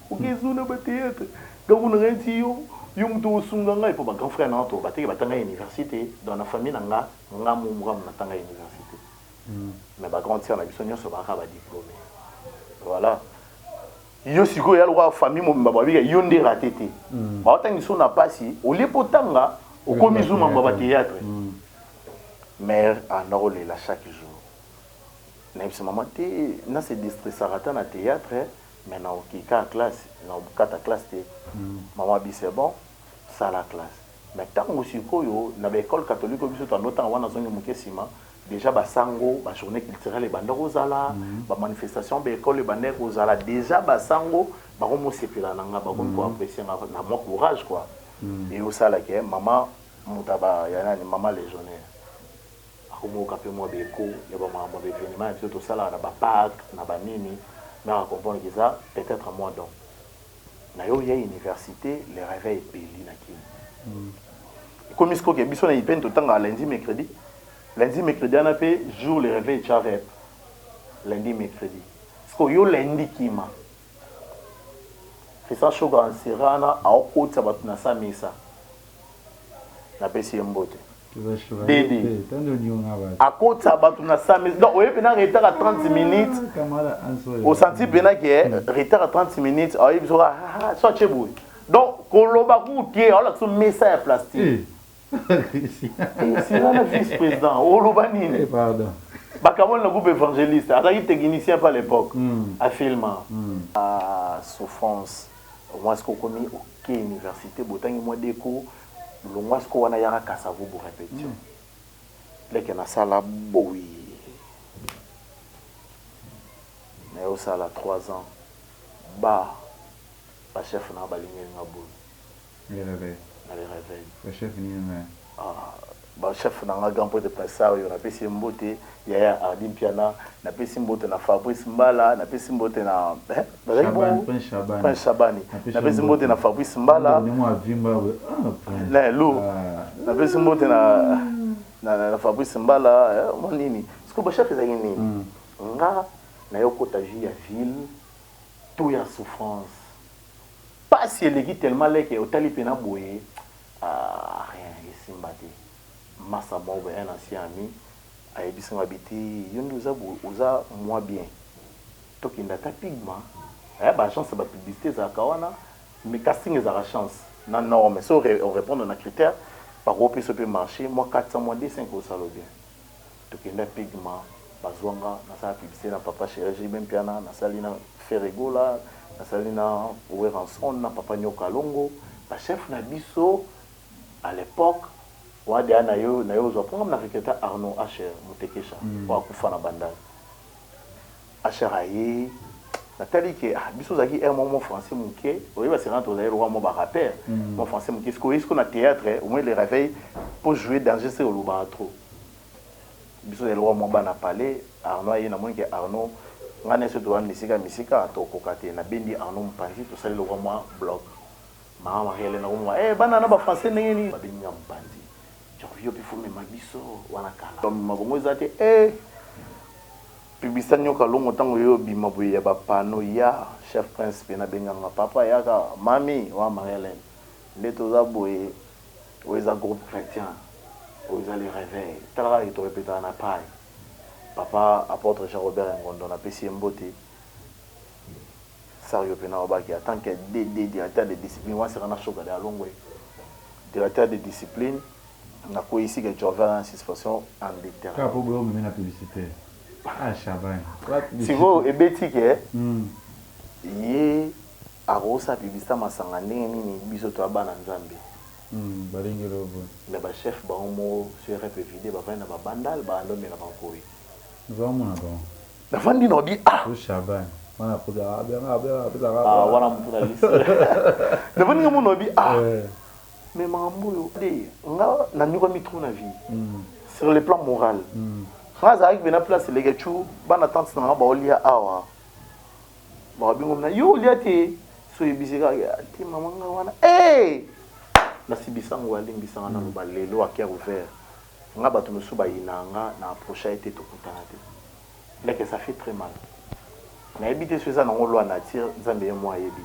"Okezona bathéâtre ntango na ngai ti yo, yo moto osunga ngai." Mpo bagrand frère nanga to bateki batanga université. Donc na famille na nga, nga momukamu natanga université, mais bagrand sœur na biso nyonso baka badiplômé. Voilà, yo sikoyo ya lokola famille mobimba babika yo nde raté te. Baotangi so na pasi olie mpo tanga okomi zu mambo ya bathéâtre. Mare anda kolela chaque jour. Nayebisa mama te, na se déstressaka ata na théâtre, mais naokika classe, nakata classe te. Mama abi: "C'est bon, sala classe." Mais ntango sikoyo na baécole catholique oyo biso tando otanga wana, azongi moke nsima, déjà basango, bajournée culturelle ebanda kozala, bamanifestation baécole ebanda kozala déjà, basango bakomosepela na nga, bakomi koapprécie nga na mwa courage quoi. E osalaki mama moto ya nani, mama légionnaire, akomoka mpe mwa beko ya bamakambo ya baévénement ya biso tosalaka na bapark na banini. Mais acomprendre eza peut-être moi. Donc na yo ya université, Le Réveil epeli na Kini. Ekomi sikoyo biso na IPN totangaka lundi, mercredi. Lundi, mercredi wana mpe jour Le Réveil tya rep lundi, mercredi. Sikoyo yo lundi kima Christian Shoka nsera wana aokotisa bato na sa misa, napesi ye mbote. Dede akotisa bato na 100 donc oyebi mpena retard ya 30 minutes, osanti mpena ke retard ya 30 minutes, aoyebi soka ah, so atie boye, donc koloba kuku te, aolakisa mesa ya plastique. Singa na vice président, oloba nini? Bakamoli na groupe évangéliste, azalaki technicien pa l'époque, afilma souffrance. Moi siko okomi oke université, botangi mwa deko longwa siko wana yaka Kasavubu répétition, leke nasala boye, nayosala 3 ans, ba bachef na balingeli nga boye. Na le réveil. Bachef nini na? Ah, bachef na nga, grand prêtre Prince oyo napesi ye mbote, yaya Ardi Mpiana, napesi mbote na Fabrice Mbala, napesi mbote na bazalaki bongo Prince Shabani, napesi mbote na Fabrice Mbala na lu, napesi mbote na Fabrice Mbala. Mwa nini siko bachef ezalaki nini? Nga nayokota vie ya ville to ya souffrance, pasi eleki tellement, leke otali mpena boye, ah, rien esimba te. Masa moko boye, un ancien ami, ayebisi nga bi te: yo nde oza boye, oza mwa bien, tokende ata Pigma, aya baagence ya bapublicité ezalaka wana. Mais casting ezalaka chance na norme, so orépondre na critère, bakopesa mpe marché mwa 400, mwa 25, osala bien. Tokenda Pigma, bazwanga, nasala publicité na papa chéri JB Mpiana, nasali na Ferregola, nasali na Werrason, na papa Nyoka Longo, bachef na biso à l'époque. Wana na yo na yo ozwa mponga na recruter Arnaud Asher Mutekesha, oyo akufa na Bandal. Asher aye, natali ke ah, biso ozalaki air moko mo français moke, oyeba sera tozali lokwa mo barappeur, mo français moke. Sikoyo siko na théâtre, au moins le réveil, pour jouer danger, se olobaka trop. Biso ezali lokwa mwa bana palais. Arnaud aye, namoni ke Arnaud, ngai na ye so toza misika misika, tokoka te. Nabendi Arnaud mopanzi, tosali lokwa mwa bloc. Mama Marie Helene akomoma eh, bana na bafrançais ndenge nini babengi nga mopanzi. Yo mpe fomema biso wana kala, mema bongo eza te eh. Publicité Nyoka Longo, ntango yo obima boye ya bapano ya chef Prince mpe nabenganga papa yaka mami wa Marie Helene, nde toza boye, oyo eza groupe chrétien, oyo eza le réveil, tala kaka torepetaka na pai papa apôtre Jean Robert Ngondo, napesi ye mbote. Sario mpe na obaki en tant que DD, directeur de discipline wana, seka na shoka de alongwe directeur de discipline, nakweyisi ke Jorvin en suspension indéterminée. Kaka po boye omemi na publicité. Ah, Shabani. Sikoyo ebeti ke ye akosala publicité masanga ndenge nini? Biso toya bana Nzambe. Balingeli oyo boye. Mais bachef bango moko so rep vide, bavandi na babandal, banda omela bankoyi. Ozomona bango. Navandi na obi ah. O Shabani. Wana ah, wana mutu na liso navandi nga mona obi ah. Mais makambo oyo de nga nanyokami trop na vie sur le plan moral. Nga azalaki mpe na place eleke cu bana tante na nga baolia awa, bakabingo na yo olia te, so oyebisi kaka te mama nga wana e nasibisango, alimbisanga, naloba lelo à cœur ouvert, nga bato mosusu bayina nga na approche ye te, tokutana te. Leke, ça fait très mal. Nayebi te so eza nango loi nature, Nzambe ye mo ayebi.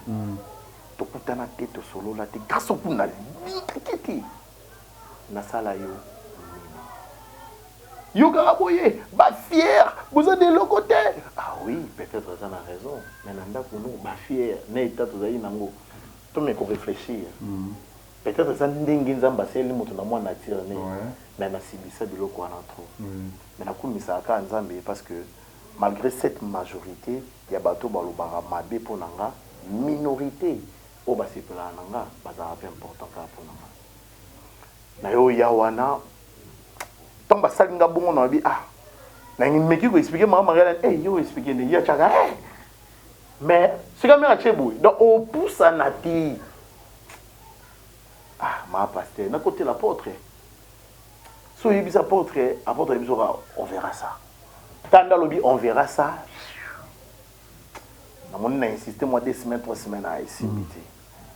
Tokutana te, tosolola te, grâce okuna likaki te, nasala yo nini? Yo kaka boye bafier, boza na eloko te. Ah oui, peut-être aza na raison, mais na ndako no bafier na eta tozali nango, tome koréfléchir. Peut-être eza ndenge Nzambe asaleli moto na mwa nature ne, mais nasibisa biloko wana trop. Mais nakumisaka kaka Nzambe parce que malgré cette majorité ya bato balobaka mabe mpo na nga, minorité oyo basepelaka na nga bazalaka mpe important kaka mpo na nga. Na yo ya wana, ntango basali nga bongo, na babi ah, nameki koexpliquer mama Marie Hélène, eh, yo expliquer ndenge ye atiaka eh. Mais soki ameka atie boye, donc opusana te. Ah, ma pasteur, nakotela apôtre, so oyebisi apôtre, apôtre ayebi soka, on verra ça. Tanda alobi on verra ça, namoni na insiste mwa 2 semaines, 3 semaines, a esimbi te,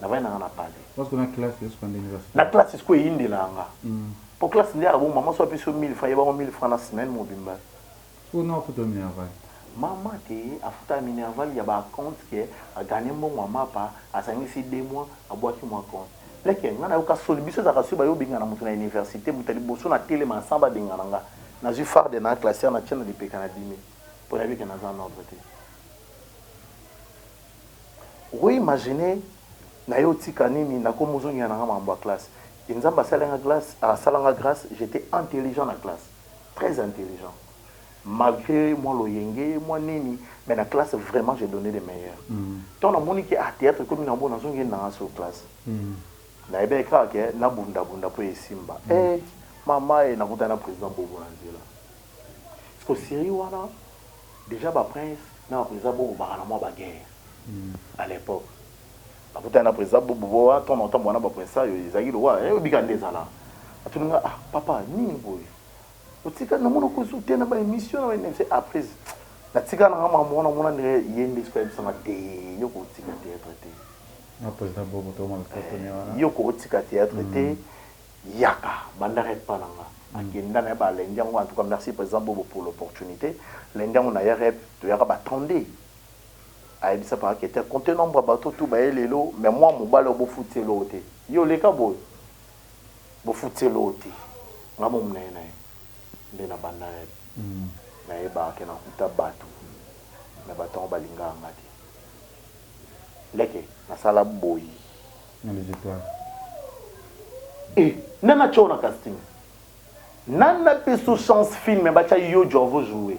navandi nanga na pale. Parce que na classe esuka ndenge eza. Na classe sikoyo eyindela nga, po classe nde yaka bongo, mama so apesi yo 1000 francs, yebango 1000 francs na semaine mobimba. Sikoyo na ofuta minerval? Mama te afuta minerval ya baacompte, ke agane mbongo ya mapa, asangisi 2 mois, abwaki mwa compte. Leke, nga nayoka soni. Biso ezalaka soki baye obengana moto na université, moto ya liboso na telema ensemble babengana nga. Nazwi farde na classeur natie na lipeka nabimi. Mpo nayebi ke naza en ordre te. Oko imaginer naye otika nini nakomi ozongela na nga makambo ya classe. Et Nzambe asala nga glace, asala nga grace, j'etais intelligent na classe. Très intelligent. Malgre mwa loyenge, mwa nini, mais na classe vraiment j'ai donne le meilleur. Tango namoni ke ah theatre ekomi na ngo nazongeli na nga sur classe. Nayebaki kaka ke nabunda bunda po esimba. Eh mama eh nakutani na president Bobo na nzela. Sikoyo serie wana dejà ba prince na ba president Bobo baka na mwa ba guerre à l'epoque. Nakutani na president Bobo bo wana tango nakotambola na ba prince oyo ezalaki lokola eh obika nde ezalaka. Atuni nga ah papa nini boye? Otika na mona kozu te na ba emission na ba nini après na tika na nga makambo wana mona ndenge ye nde sikoyo ayebisa nga te yo kotika theatre te. Na president Bobo to mona photo ne wana. Yo kotika theatre te yaka banda rep pa na nga. Akenda na ye ba lundi yango en tout cas merci president Bobo pour l'opportunité. Lundi yango na ye rep toyaka ba 32. Ayebisa papa ke te compter nombre ya bato tout baye lelo mais mwa mobali oyo bofuti eloko te. Yo leka boye. Bofuti eloko te nga mom naye naye nde na banda rep nayebaka ke nakuta batu mais batu yango balingaka nga te leke nasala boyi Na les etoiles. Eh nani atia yo na casting nani apesa yo chance film batia yo jorvo joue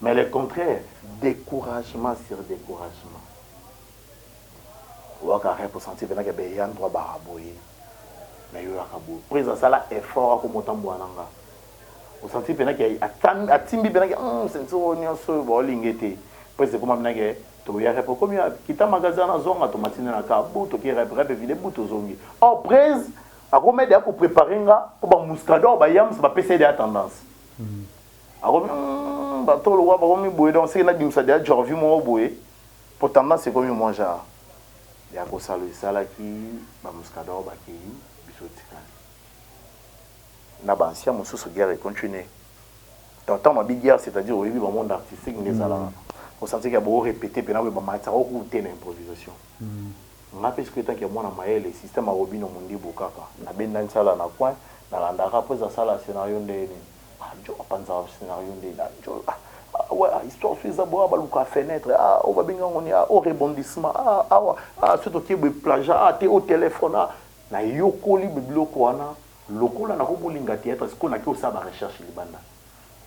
mais le contraire decouragement sur decouragement. Oyaka rep o sentir pena ke beya ndroit baka boye mais yo oyaka boye prise asala effort akoma otambola na nga o sentir pena ke atimbi pena ke hum ceinture oyo nionso oyo baolinga ye te prise ekoma pena ke toya rep okomi wapi kita magasin na zonga tomati nde na car bu toke rep rep evide bu tozongi or prise akoma deja ko preparer nga po ba muscador ba yams bapesa ye deja tendance akomi hum bato lokola bakomi boye donc seke nabimisa deja jorvi moko boye Po tendance ekomi mua genre ya kosalo esalaki ba muscador bakeyi biso totikali na ba anciens mosusu guerre e continuer donc tango babi guerre c'est à dire oyebi ba monde artistique nde ezalaka o sentir ke bo repeter pena boye ba matisaka yo kutu te na improvisation nga pe sikoyo etant ke mwana mayele système ya Robino Mundibu kaka nabenda nsala na coin nalandaka po eza sala scenario ndenge nini Ah djo apanzaka scenario nde ah djo ah ah ouais ah histoire soki eza boye ah baluka fenetre ah oyo babengi yango nini ah oyo rebondissement ah awa ah soki totie boye plagiat ah te oyo telephone ah nayokoli biloko wana lokola nakomolinga theatre sikoyo nake kosala ba recherche libanda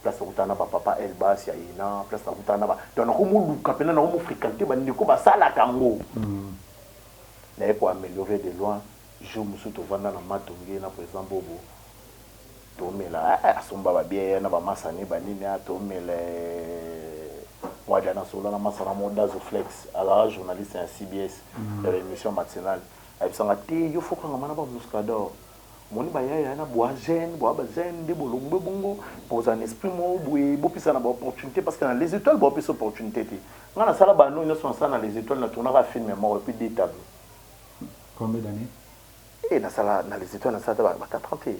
place nakutana na ba papa Elbas ya Ina place nakutana na ba donc nakomoluka mpena nakomofrequente bandeko basalaka yango naye ko ameliorer de loin jour mosusu tovanda na Matonge na president Bobo Tomela eh asomba ba bière na ba masa ne ba nini ah tomela eh Wada na solola na masa na mo Dazo Flex azalaka journaliste na CBS ya ba emission matinale ayebisa nga te yo faut kangama na ba Muscador omoni ba yaya na boa jeune boa ba jeune nde bolongwe bongo bozala na esprit moko boye bopesana ba opportunité parce que na les étoiles baopesa opportunité te nga nasala ba anneau nionso nasala na les étoiles na tournaka film moko et puis deux tableaux. Combien d'années? Eh nasala na les etoiles nasala ata ba 4 ans te.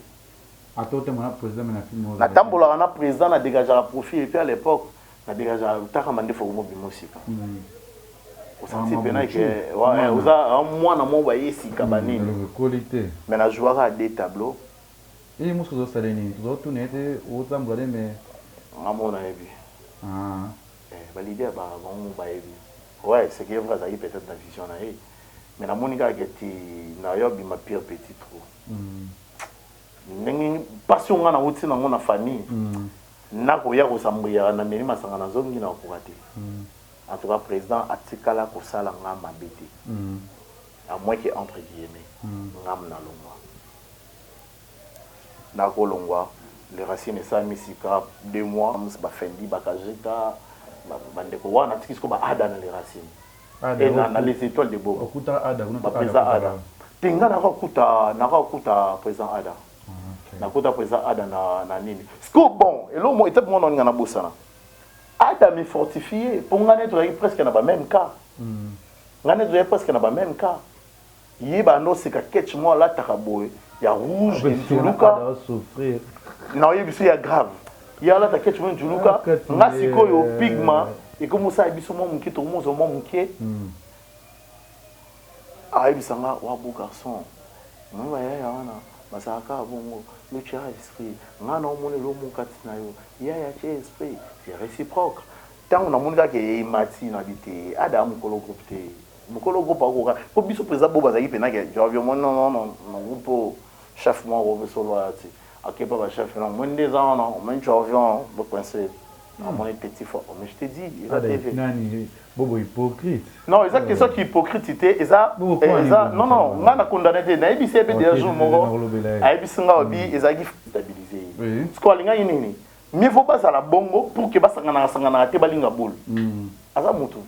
Ata otambola na president mais na film oyo. Natambolaka na president na degageaka profit et puis à l'epoque na degageaka taka mandefu ekoma obima osika. O sentir pena que oza mwana moko baye sika ba nini. Eloko ekoli te. Mais na jouaka deux tableaux. Ye mosaka ozo sala ye nini? Tozo tuna ye te otambola ne mais. Nga moko nayebi. Eh ba leader ba bango moko bayebi. Ouais ce qui est vrai azalaki peut-etre na vision na ye. Mais na moni kaka ke ti na yo abima pire petit trop. Ndenge pasi oyo nga na wuti na ngo na famille na koya ko sambwiyaka na meli masanga na zongi na kokoka te. En tout cas president atikala kosala nga mabe te. À moins que entre guillemets nga na longwa. Nako longwa les racines esalami sika deux mois ba fendi ba kajika ba ndeko wana natiki sikoyo ba ada na les racines. Et na, na les étoiles de Bobo. Okuta Ada kuna Ba président Ada. Te nga naka kuta naka kuta président Ada. Ah, okay. Nakuta président Ada na na nini. Siko bon, eloko mo étape mona nga na bosana. Ada me fortifier po nga ne tozalaki presque na ba même cas. Nga ne tozalaki presque na ba même cas. Ye ba ndo seka ketch mo alataka boye ya rouge enzuluka. Na oyebi biso ya grave. Ye alata ketch mo enzuluka. Nga sikoyo pigma ekomi osala biso mwa moke tokomozwa mwa moke. Ayebisa nga wa beau garçon. Omoni ba yaya wana bazalaka kaka bongo, yo tia esprit, nga nao mona eloko moko kati na yo, yaya tia esprit, c'est reciproque. Tango namoni kaka ke emati nabi te Ada mukolo groupe te, mukolo groupe akoka po biso president Bobo azalaki pena ke jorvi omoni non non na groupe oyo chef moko biso loi ti ake pa ba chef non omoni nde eza wana omoni jorvi wana bo coince amoni petit fort mais je te dis eza TV. Nani Bobo hypocrite. Non eza question ki hypocrite te eza eza non non nga na condamne te nayebisi ye pe dejà jour moko ayebisi nga obi ezalaki stabiliser ye sikoyo alingaki nini mieux vaut bazala bongo pour que basanganaka sanganaka te balinga boule aza mutu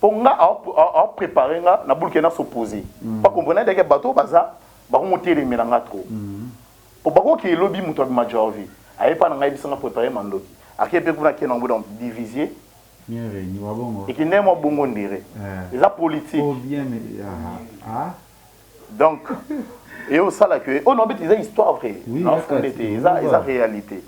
po nga ao prepare nga na boule ke na s'opposer ba comprendre deke bato baza bakomotelemela nga trop Po bakoki elobi mutu abima jorvi aye pa na ngai ayebisa nga prepare mandoki ake pe kuna ake nango donc diviser Bien réuni wa bongo. Ekende mwa bongo ndire. Eza politique. Oh bien mais ah. Donc et osala que oh non beti eza histoire vraie. Oui, na fonde te eza eza réalité.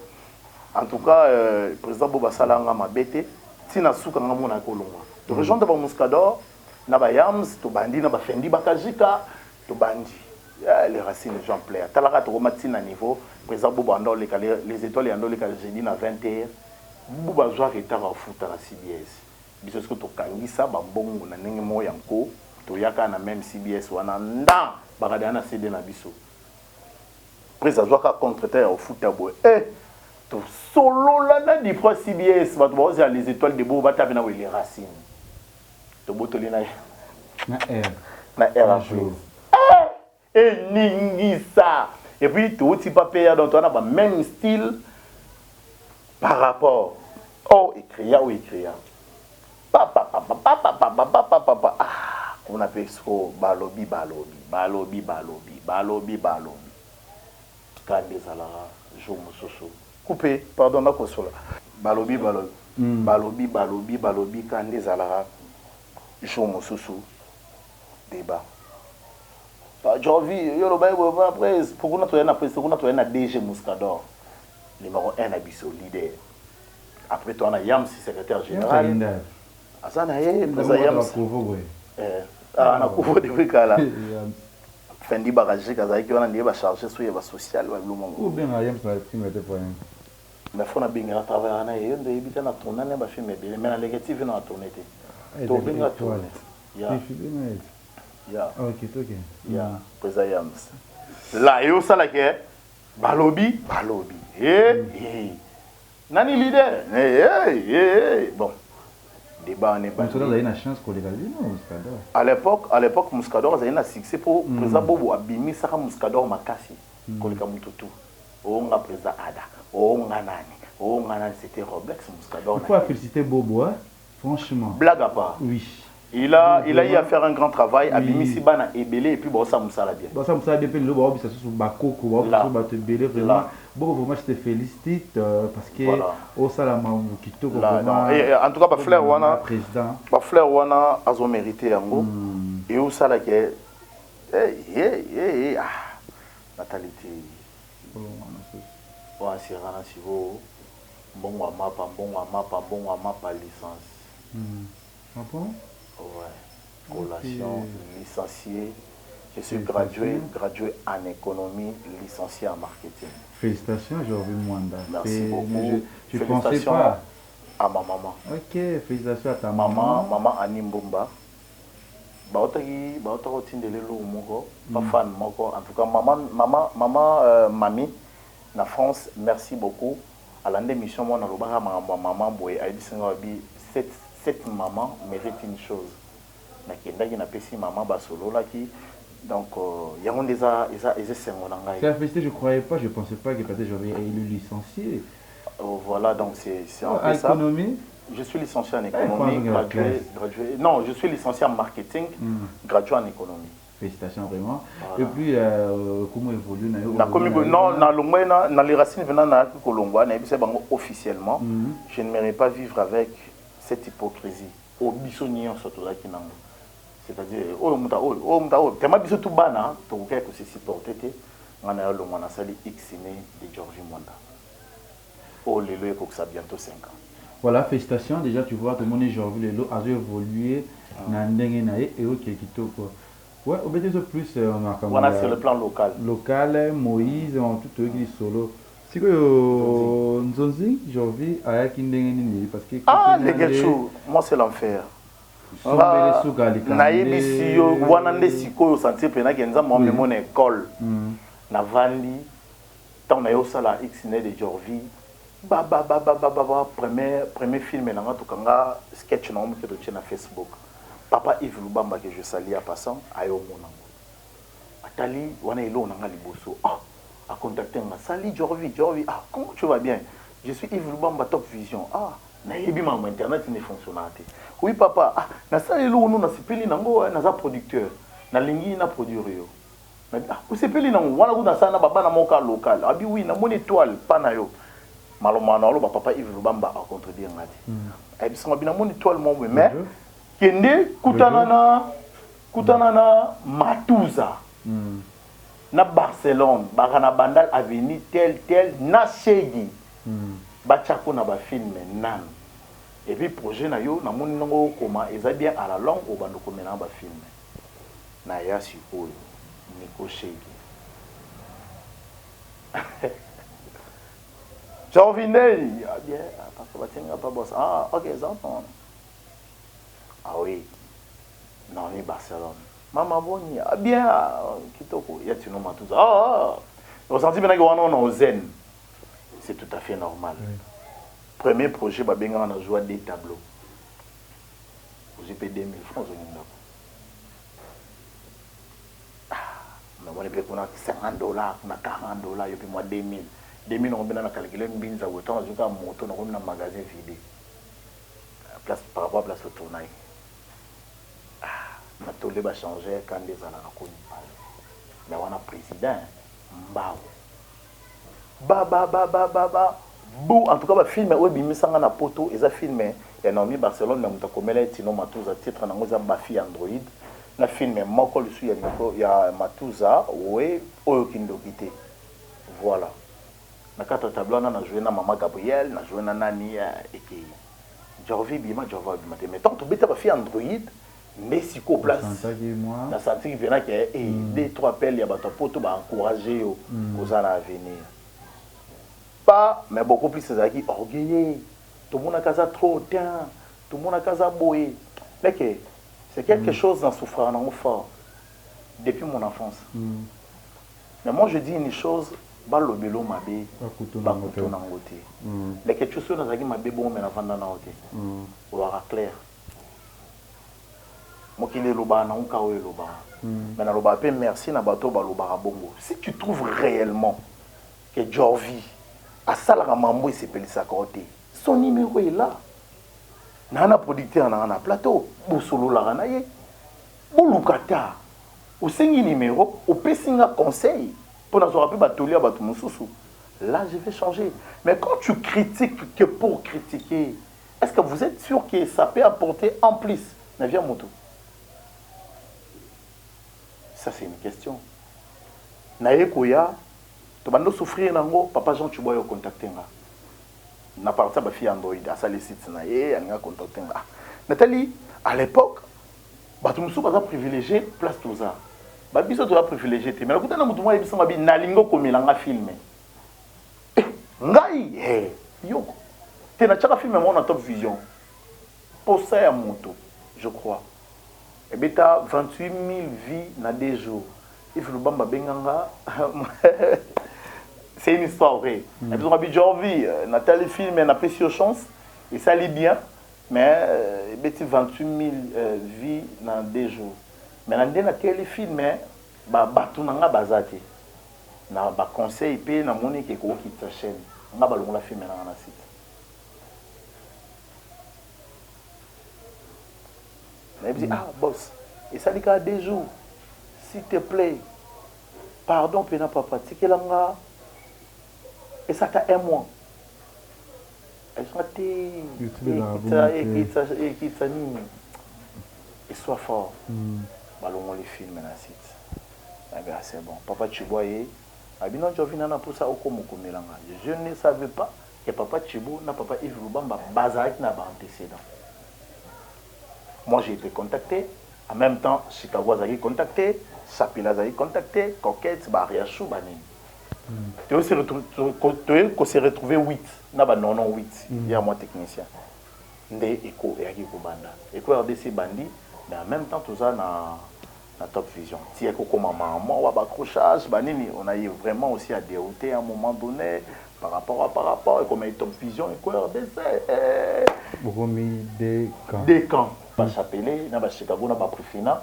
En tout cas euh, président Boba sala nga mabe te tina suka nga mona kolongwa. To rejoindre ba Muscador na ba Yams to bandi na ba Fendi Bakajika to bandi. Eh, les racines Jean Plaire. Talaka tokoma ti na niveau président Bobo anda oleka les étoiles yanda oleka jeudi na 20h. Bobo azwa retard afuta na CBS. Biso siko tokangisa ba mbongo na ndenge moko ya nko toyaka na même CBS wana ndan bakada na CD na biso. Président azwaka contre-temps ya ofuta boye. Eh tosolola na difra CBS bato baozela les étoiles de Bobo batape na les racines. Tobotoli na na R na R en plus. Eh eningisa et puis touti pa peya donc toza na ba même style par rapport oh ecria oh ecria papa papa papa papa papa papa ah kuna pe siko balobi balobi balobi balobi balobi balobi kanda ezalaka jour mosusu coupe pardon nakosola balobi balobi balobi balobi balobi kanda ezalaka jour mosusu debat Jorvi yo olobaki boye mpona presse po kuna toyai na presse kuna toyai na DG Muscador numéro 1 na biso leader après toa na Yams secrétaire général aza na ye président Yams eh, na kuvo depuis kala Fendi Bakajik azalaki wana ndiye ba charge so ya ba social ba biloko moko obenga Yams na film te po mais fo nabengaka travaillaka na ye yo nde oyebi te na tourna na ba film ebele mais na leke tv na tourne te tobenga tourne ya ya ya président Yams la yo osalaki balobi balobi eh eh nani leader eh eh eh bon débat wana ebandi azali na chance koleka bino Muscador à l'époque à l'époque Muscador azali na succès po président Bobo abimisaka Muscador makasi koleka mutu tout Oh nga président Ada oh nga nani oh nga nani c'était Roblex Muscador il faut féliciter Bobo hein franchement blague à part oui il a il a eu à faire un grand travail abimisi bana ebele et puis baosa mosala bien baosa mosala bien mpe lelo baobisa susu bakoko baobisa susu bato ebele vraiment boko vraiment je te félicite euh, parce que voilà. osala makambo kitoko vraiment et, en tout cas bafleur wana président bafleur wana azo mérité yango mm. et osala ke hey, hey, hey, ah natali te oyo asiraka na sikoyo mbongo ya mapa mbongo ya mapa mbongo ya mapa licence mm. Ah bon? Ouais. Collation, okay. licencié. Je suis gradué, gradué en économie, licencié en marketing. Félicitations, Jorvi Mwanda. Merci beaucoup. Je, je pensais pas. À ma maman. Ok, félicitations à ta maman. Maman, maman Annie Mbumba. baotaki baotaki otindela eloko moko ba mm. fan moko en tout cas maman maman maman euh, mami na France merci beaucoup alanda émission moko nalobaka makambo ya maman boye ayebisi nga babi cette, cette maman mérite une chose nakendaki napesi maman basololaki donc euh, yango nde eza eza eza esengo na ngai C'est à féliciter, je croyais pas, je pensais pas que peut-être j'aurais élu licencié. Oh, voilà, donc c'est c'est un oh, peu ça. Économie Je suis licencié en économie, gradué, gradué. Non, je suis licencié en marketing, mm. gradué en économie. Félicitations vraiment. Voilà. Et puis, euh, comment évolue na komi non na longwa na na les racines venant na kolongwa na yebisa bango officiellement mm -hmm. je ne mérite pas vivre avec cette hypocrisie au biso nyonso tozalaki nango c'est-à-dire oyo muta oyo oyo muta oyo tellement biso tout bana tokokaki ko se supporter te nga na yo longwa nasali x ne de Georgie Mwanda oyo lelo ekokisa bientôt 5 ans. Voilà, félicitations. Déjà, tu vois, tout le monde est Georgie Lelo a évolué na ndenge na ye et ok kitoko. Ouais, obeti biso plus makambo Wana ya sur le plan local. Local, Moïse, en tout toyoki lisolo. Sikoyo Nzonzi Jorvi ayaki ndenge nini parce que Ah, Leketchou, moi c'est l'enfer. Sombele suka likambo. Nayebisi yo wana nde sikoyo sentir pena ke Nzambe amema na école. Navandi ntango naye osala X-Ne de Jorvi ba ba ba ba ba ba ba premier premier film na nga tokanga sketch na ngo moke totie na Facebook. Papa Yves Lubamba que je salue en passant aye omona ngo. Atali wana eloko na nga liboso. Ah, a contacter nga. Salut Jorvi, Jorvi. Ah, comment tu vas bien? Je suis Yves Lubamba Top Vision. Ah, nayebi makambo internet ne fonctionnaka te. Oui papa, ah, nasali eloko no nasepeli nango, naza producteur. Nalingi na produire yo. Nabi, ah, osepeli nango wana kuna nasala na babana moko ya local. Abi oui, namoni étoile pa na yo. Malomana aloba papa Yves Lubamba a contredire nga te. Ayebisa nga bi namoni étoile moko boye mais kende kutana na kutana na Matuza. Na Barcelone, baka na Bandal avenue tel tel na Shegi. Batia kuna ba film nanu. Et puis projet na yo namoni ndongo okoma eza bien à la longue obanda komela ba film. Na ya sikoyo Nico Shegi. Jorvindey, ah bien, papa batinga pa boss. Ah, OK, ça non. Ah oui. Non, ni Barcelone. Mama boni, ah bien, ah, kitoko. Ya tino matuza. Ah, ah. Ressenti maintenant que wana on est zen. C'est tout à fait normal. Oui. Premier projet babenga na joie des tableaux. Vous payé 2000 francs au ndako. Ah, namoni mpe kuna 50 $, kuna 40 $, yo mpe mwa 2000. 2000 nakomi na calculer mbinza boye, ntango nazwi kaka moto nakomi na magasin vide. Place par rapport à place au tournai. Ah, natole ba changer kanda ezalaka komi pale. Mais wana président mbao. Ba ba ba ba ba ba bu en tout cas ba film oyo ebimisanga na poto eza film ya Naomi Barcelone na moto akomela ye Tino Matuza, titre nango eza Bafi Android, na film moko lisusu ya Nico ya Matuza we oyo kindoki te. Voilà. Na kati ya tableau wana na jouer na Mama Gabrielle, na jouer na nani ekei. Jorvi bima, Jorvi bima te. Mais tant tobeta ba fi Android nde sikoyo place na sentiki mpena ke deux trois appels ya bato ya poto ba encourager yo koza na avenir. Pas mais beaucoup plus ezalaki orgueilleux. Tomonaka aza trop hautain, tomonaka aza boye. Leke, c'est quelque chose na souffraka nango fort depuis mon enfance. Mais moi je dis une chose, balobelo mabe, bakutu nango te. Leke tchusu nazalaki mabe bongo me navanda nao te. Olobaka clair. Mokili elobaka nango ka oyo elobaka. Mais nalobaka mpe merci na bato oyo balobaka bongo. Si tu trouves réellement que Jorvi asalaka mambo esepelisaka yo te, son numéro est là. Naa na producteur na nga na plateau, bosololaka na ye. Boluka ta. Osengi numéro, opesi nga conseil mpo nazwaka mpe batoli ya bato mosusu. Là, je vais changer. Mais quand tu critiques que pour critiquer, est-ce que vous êtes sûr que ça peut apporter en plus na vie ya moto? Ça, c'est une question. Naye koya, tobando souffrir nango, papa Jean Tshiboy yo contacter nga. Na partir ba fille Android, asali site na ye, alinga contacter nga. Nathalie, à l'époque, bato mosusu baza privilégié place toza. Ba biso toza privilégié te. Mais nakuta na moto moko ayebisa nga bi nalingi okomela nga film. Eh, ngai, eh, yoko. Te natiaka film moko na Top Vision. Posa ya moto, je crois. Ebeta 28 000 vues na 2 jours. Yves Lubamba benganga. C'est une histoire vraie. Ebizonga bi Jorvi, Nathalie film na pesi yo chance, esali bien, mais ebeti 28 000 vues na 2 jours. Mais na nde na teli film ba bato na nga baza te. Na ba conseil pe na moni ke kokitisa chaîne. Nga balongola film na nga na site. Nayebisi, ah boss, esali kaka 2 jours. S'il te plaît, pardon pena papa, tikela nga esata un mois. Ayebisi nga te, ekitisa nini. Et sois fort. Balongoli film na site. Nayebi, ah c'est bon. Papa Tshibo aye, abi non Jorvi nana posa okoma okomela nga. Je ne savais pas que papa Tshibo na papa Yves Lubamba bazalaki na ba antécédents. Moi j'ai été contacté. En même temps, Chicago azalaki contacté, Sapila azalaki contacté, Coquette, ba Ariachou, ba nini. Toye ko se retrouver 8 na ba 98 ya mwa technicien. Nde eko eyaki kobanda. Eko RDC ebandi, mais en même temps toza na na Top Vision. Ti yaki kokoma mwa wa ba accrochage, ba nini, on a eu vraiment aussi à dérouter à un moment donné par rapport à par rapport ekomaki Top Vision, Eko RDC. Eh. Bokomi deux camps. Deux camps. Ba Chapelet, na ba Chicago, na ba Prefina,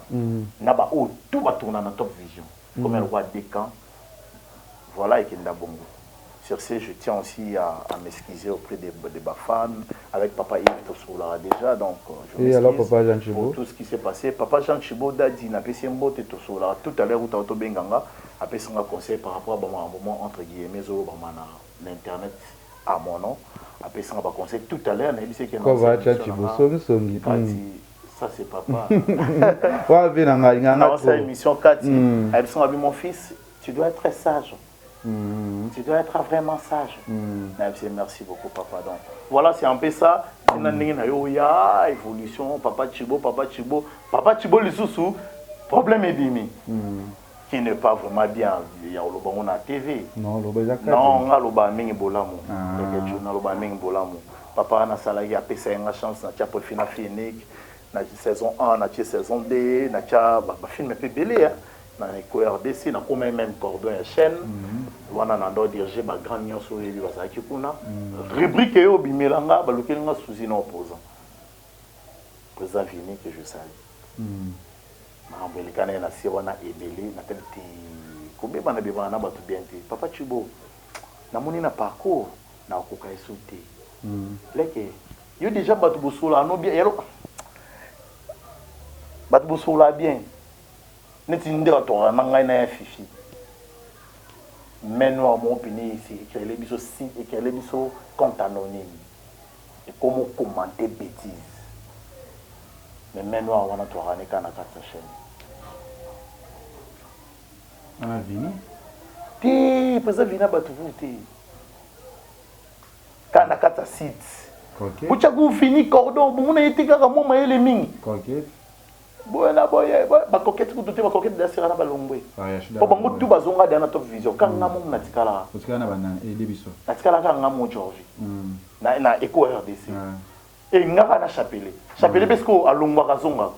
na ba oyo tout ba tourna na Top Vision. Comme mm. roi deux camps. Voilà ekenda bongo. Sur ce, je tiens aussi à, à m'excuser auprès de, de ma femme, avec papa Yves Tosolara déjà, donc je Et alors papa Jean Chibo pour tout ce qui s'est passé. Papa Jean Chibo Dadi n'a pas mbote Tosolara tout à l'heure où t'as benganga apesi nga conseil par rapport à un moment entre guillemets zolo bamana na internet à mon nom apesi nga ba conseil tout à l'heure nayebisi ke Ko va Jean Chibo songi songi. Kati ça c'est papa. Wa ve na ngai nga nga. Sa émission kati ayebisi nga bi mon fils, tu dois être sage. Tu dois être vraiment sage. Nayebisi merci beaucoup papa. Donc voilà, c'est un peu ça. Tina ndenge na yo ya évolution papa Chibo, papa Chibo, papa Chibo lisusu problème ebimi. Qui n'est pas vraiment bien ya oloba ngo na TV. Non, loba eza kati. Non, nga loba mingi bolamu. Ah. Leketchou na loba mingi bolamu. Papa wana asalaki apesa ye nga chance na tia Prefina fille unique na saison 1 na tia saison 2 na tia ba, ba film pe ebele hein. Na Eco RDC na koma même cordon ya chaîne. Wana na ndo diriger ba grand nyonso oyebi bazalaki kuna. Rubrique eyo bimela nga balukeli nga souci na opposant. Président Vini que je salue. Makambo eleka na ye na se wana ebele natali te kobebana bebana na bato bien te papa Tshibo namoni na parcours nakokoka esu te leke yo deja bato bosolaka no bien yalo bato bosolaka bien neti nde batokaka na ngai na ya Fifi main noire moko pene esi ecrele biso si ecrele biso compte anonyme ekomo commenter bêtise mais main noire wana toaka ne kaka na kati ya chaîne Wana Vini? Te, président Vini bato vu te. Kaka na kati ya site. Coquette. Botiaka Vini cordon, bomona ye te kaka mwa mayele mingi. Coquette. Boye na boye, ba coquette kutu te, ba coquette dasira na balongwe. Po bango tout bazonga deya na Top Vision. Kaka nga momu natikala. Otikala na banani? Aide biso. Natikala kaka nga mo Jorvi. Na na Eco RDC. E nga kaka na Chapelet. Chapelet pe sikoyo alongwaka azongaka.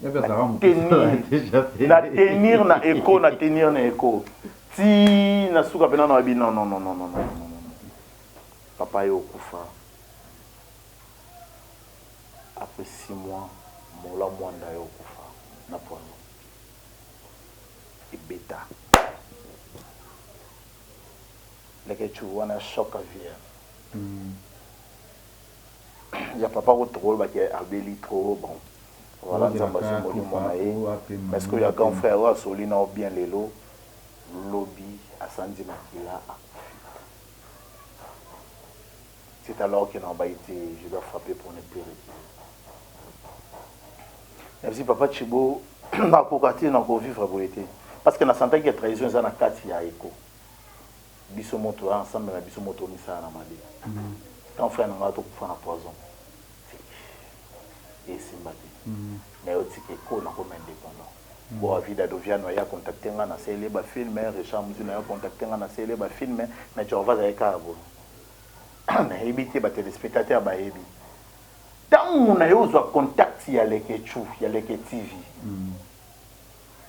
Na tenir na Eco, na tenir na Eco. Ti na suka pena na bi non non non non non non non. Papa yo okufa. Après 6 mois, Mola Mwanda yo okufa na poison. Ebeta. Leketchou wana choc à vie. Ya papa ko tokolobaki abeli trop bon. Voilà nzambe azwi molimo na ye. Parce que ya grand frère oyo asoli na yo bien lelo lobi asanzi makila akufi. C'est alors que na bayi te je dois frapper pour ne plus reculer. Nayebisi papa Tshibo nakoka te nako vivre boye te parce que na sentaki que trahison eza na kati ya eko. Biso moto ya ensemble na biso moto omisala na mabe. Quand frère na nga tokufa na poison. Esimba te. Mais otika eko nakoma indépendant. Bo Avida Doviano aya contacter nga na sele ba film, Richard Muzino aya contacter nga na sele ba film, mais Jorva azalaki kaka boye. Nayebi te ba telespectateurs bayebi. Tango naye ozwa contact ya Leketchou, ya Leke TV.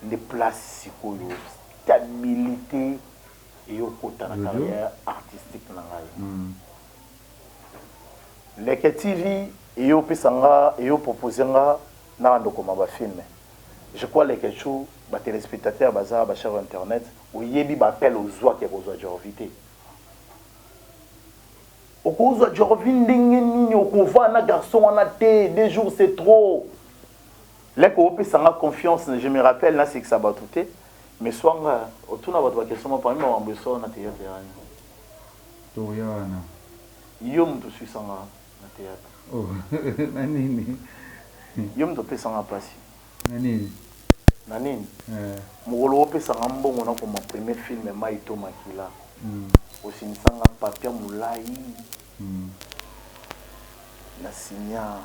Nde place sikoyo stabilite eyokota na carrière artistique na ngai. Leke TV eyopesa nga, eyo proposer nga nabanda kokoma ba film. Je crois Leketchou, ba telespectateurs baza ba chers internet, oyebi ba appel ozwaki ya kozwa Jorvi te. Okozwa Jorvi ndenge nini okovanda na garçon wana te, deux jours c'est trop. Leke opesa nga confiance, je me rappelle nasekisa bato te, mais soit nga otuna bato ba question moko parmi makambo eswa na théâtre ya nini. Toya wana. Yo moto oswisa nga na théâtre. Oh, na nini? Yo moto opesa nga pasi. Na nini? Na nini? Eh. Mokolo opesa nga mbongo nakoma premier film Mai to Makila. Osinisa nga papier molayi. Na signa.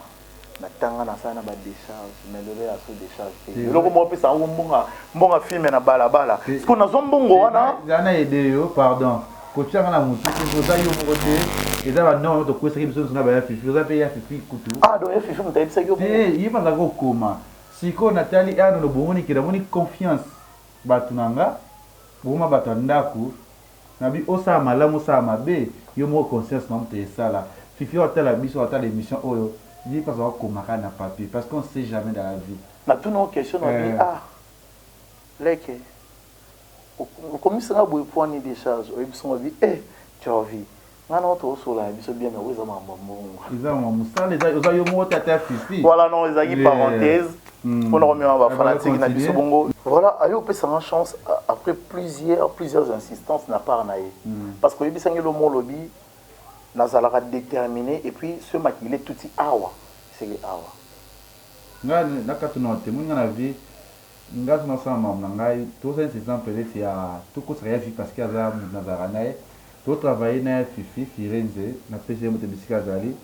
Natanga, nasala na badécharge, mais lelo ya so décharge te. Eloko moko opesa yango mbonga, mbonga filme na balabala, parce que nazwa mbongo wana. Eza na aide yo, pardon, kotianga na motu te. Oza yo moko te, eza banorme tokwesaki biso nyonso na baya Fifi. Oza mpe ya Fifi kutu. Ah, donc ya Fifi moto ayebisaki yo? Te, ye mpe azalaka kokoma. Sikoyo natali ano bomoni ke namoni confiance bato na nga bokoma bato ya ndako. Nabi osala malamu, osala mabe, yo moko conscience na moto esala. Fifi oyo atala biso, atala émission oyo, ye mpe azalaka komaka na papier, parce qu'on sait jamais dans la vie. Natuna yo question na bi. Ah, leke okomisanga boye poani décharge, oyebisingo bi eh Jorvi, nga na tosola ya biso bien, mais oyo eza makambo ya mbongo. Eza makambo mosala, oza yo moko tata ya Fifi. Voilà, non, ezalaki parenthèse mpona komema bafanatike na biso bongo. Voilà, aye opesanga chance après plusieurs insistances na part na ye, parce que oyebisangi lomo olobi nazalaka déterminé, et puis ce makili etuti awa, eseki awa. Nga nakati na témoin, nga na vie nga so nasala makambo na ngai. Tozala neti exemple neti ya tokosaka ya vie, parce que aza moto nazalaka na ye, totravaille na ye. Fifi Firenze, napesi ye moto bisika azali.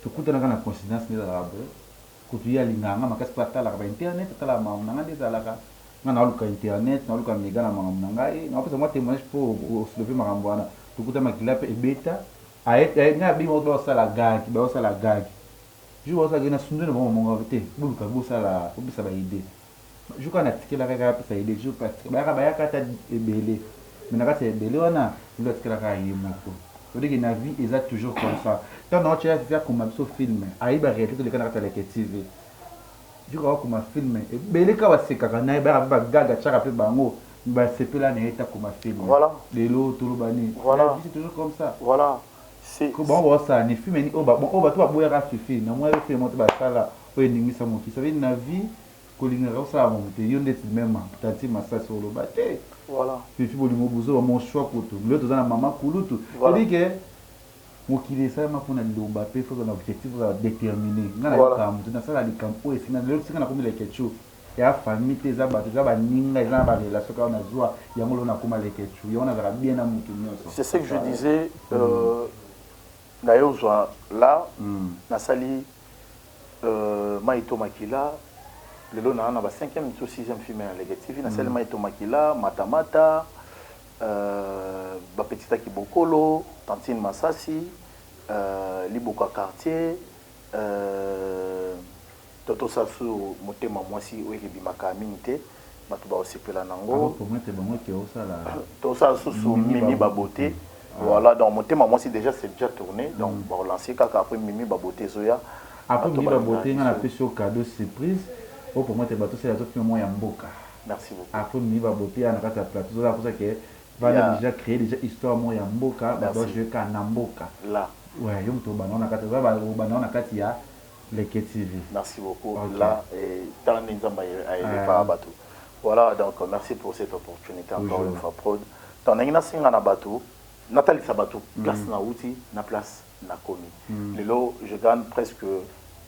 Tokutanaka na coïncidence nde ezalaka boye. Kutu ye alingaka nga makasi mpo atalaka bainternet, atalaka makambo na nga nde ezalaka. Nga naoluka internet, naoluka mega na makambo na ngai. Naopesa mwa témoignage mpo osoulever makambo wana. Tokuta makila mpe ebeta ngai abengi bango, baosala gag, baosala gag jour baosala gag na sundu na bango mongo te. Boluka bosala, bopesa baidée. Jour kaka natikelaka kaka apesa idée, jour bayaka, bayaka ata ebele, mais na kati ya ebele wana lelo atikelaka ye moko. C'est-à-dire que na vie eza toujours comme ça. Ntango na otya Fifi akoma biso film, ayeba réalité toleka na kati ya Leke TV. Jour akoma film, ebele kaka basekaka na ye, bayaka mpe bagaga, atiaka mpe bango basepela na ye te akoma film. Lelo toloba nini? La vie, c'est toujours comme ça. Voilà. Bango baosala ni film ni oyo bato baboyaka Fifi na mwa film moko te basala oyo eningisa mokili. Ça veut dire na vie kolingaka osala momo te. Yo ndeti même tanti Masasi oloba te. Fifi bolingo buzoba, mon choix kutu lelo toza na mama kulutu. C'est-à-dire que mokili esalama mpona liloba mpe faut ozala na objectif, ozala déterminé. Ngai nayokaka motu nasala likambo oyo esenga. Lelo singa nakomi Lekechu, eya famille te, eza bato, eza baninga, eza na barelation kaka nazwa yango. Lelo nakóma Lekechu, yango nazalaka bien na motu nyonso. C'est ce que je disais. Naye ozwa la nasali Mai to Makila. Lelo naa na ba 5e to 6e film ya Leke TV. Nasali Mai to Makila, Matamata, Bapetitaki Bokolo, Tantine Masasi, Liboka Quartier, to tosa su Motema Mwasi oyo ekebimaka mingi te, bato baosepela nango. Tosala susu Mimi Babote. Voilà, donc Motema Mwasi déjà, c'est déjà tourné, donc barelancer kaka. Après Mimi Babote ezoya. Après Mimi Babote, nga napesi yo cadeau surprise oyo pour moi te bato osala film moko ya mboka. Merci beaucoup. Après Mimi Babote ya na kati ya plateau, tozala mposa ke vanda déjà créer déjà histoire moko ya mboka, bato bajouer kaka na mboka. Là. Ouais, yo moto obanda na kati, obanda na kati ya Leke TV. Merci beaucoup. Okay. Là, tala nde Nzambe aeleva bato. Voilà, donc merci pour cette opportunité encore une fois, prod. Donc ndenge nasenga na bato, natalisa bato place na uti na place nakomi lelo, je gagne presque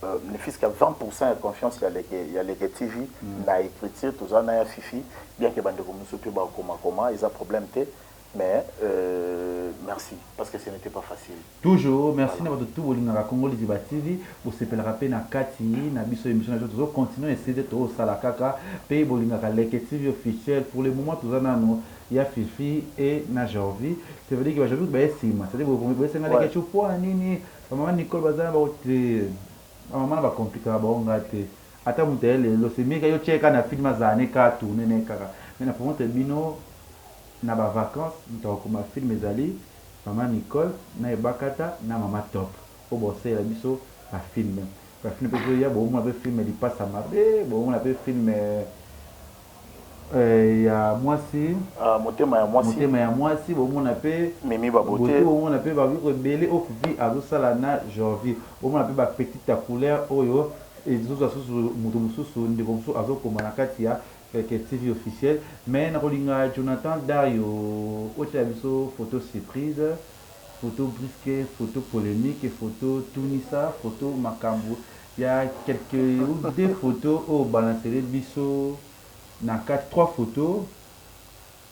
ne fût qu'à 20% ya confiance ya Leke TV na écriture. Toza na ya Fifi, bien que bandeko mosusu mpe bakomakoma, eza problème te, mais merci, parce que ce n'était pas facile. Toujours merci na bato tu bolingaka Congo Liziba TV, bosepelaka mpe na kati na biso émission na biso. Tozocontinue essayer, tozosala kaka mpe bolingaka Leke TV officiel. Pour le moment toza nano ya Fifi et na Jorvi. Ça veut dire que bajorvi baye nsima, c'est à dire boyesenga Leke tu po nini. Bamama Nicole baza na bao te, bamama na bakomplikaka bango nga te. Ata moto aye lelo, c'est mieux yo tieka na film, azala ne kaka tourne ne kaka. Mais na promote bino na bavacance, moto akokoma film ezali mama Nicole na Ebakata na mama Top oyo bosalela biso bafilm. Bafilm mpe ezoya, bomona mpe film Lipasa Mabe, bomona mpe film ya mwasi. Motema ya Mwasi. Motema ya Mwasi, bomona mpe. Mimi Babote. Bomona mpe babiloko ebele oyo Fifi azosala na Jorvi. Bomona mpe bapetite ya couleur oyo ezozwa susu moto mosusu, ndeko mosusu azokoma na kati ya Leke TV officiel. Mais nakolinga Jonathan Dario otiela biso photo surprise, photo brusque, photo polémique, photo tunisa, photo makambo ya quelques ou deux photos oyo balancele biso na kati, trois photos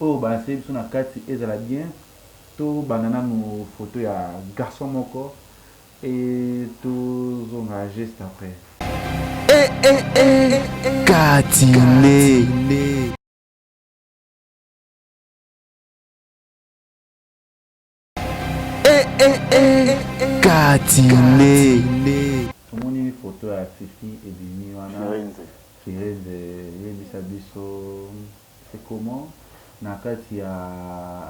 oyo balancele biso na kati, ezala bien. Tobanda nanu photo ya garçon moko. Et tozonga juste après. Eh eh eh Katine. Eh eh eh Katine. Tomoni photo ya Fifi ebimi wana. Firenze. Firenze yebisa biso c'est comment na kati ya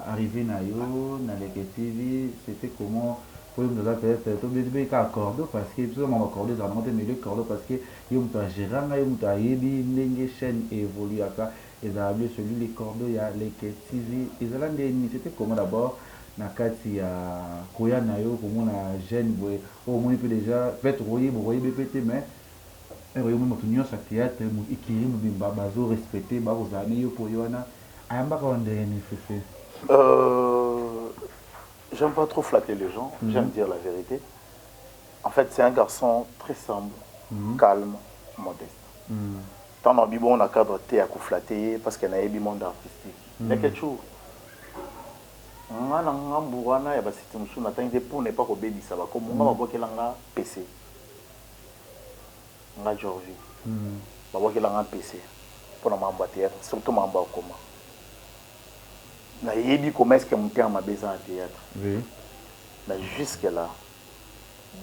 arrivée na yo na Leke TV c'était comment po yo moto aza peut-être tobebi kaka cordo parce que biso mama cordo ezala nango te mais le cordo parce que yo moto agéranga yo moto ayebi ndenge chaîne évoluaka ezala bien celui le cordo ya Leke TV ezala nde nini c'était comment d'abord na kati ya koya na yo komona jeune boye oyo omoni mpe déjà peut-être okoyeba okoyebi mpe te mais oyo omoni moto nyonso ya théâtre ekiri mobimba bazo respecte bakozala ne yo mpo ye wana ayambaka wa ndenge nini Fefe? J'aime pas trop flatter les gens, j'aime dire la vérité. En fait, c'est un garçon très simple, calme, modeste. Tant na bibo na cadre te ya koflatter ye parce que nayebi monde artistique. Ndeke chu nga na ngambu wana ya basite mosusu natangi te pour ne pas kobebisa bakomo nga babwakela nga PC nga Jorvi babwakela nga PC mpona makambo ya théâtre, surtout makambo ya koma. Nayebi koma est-ce que motema mabe eza na théâtre. Mais jusque là,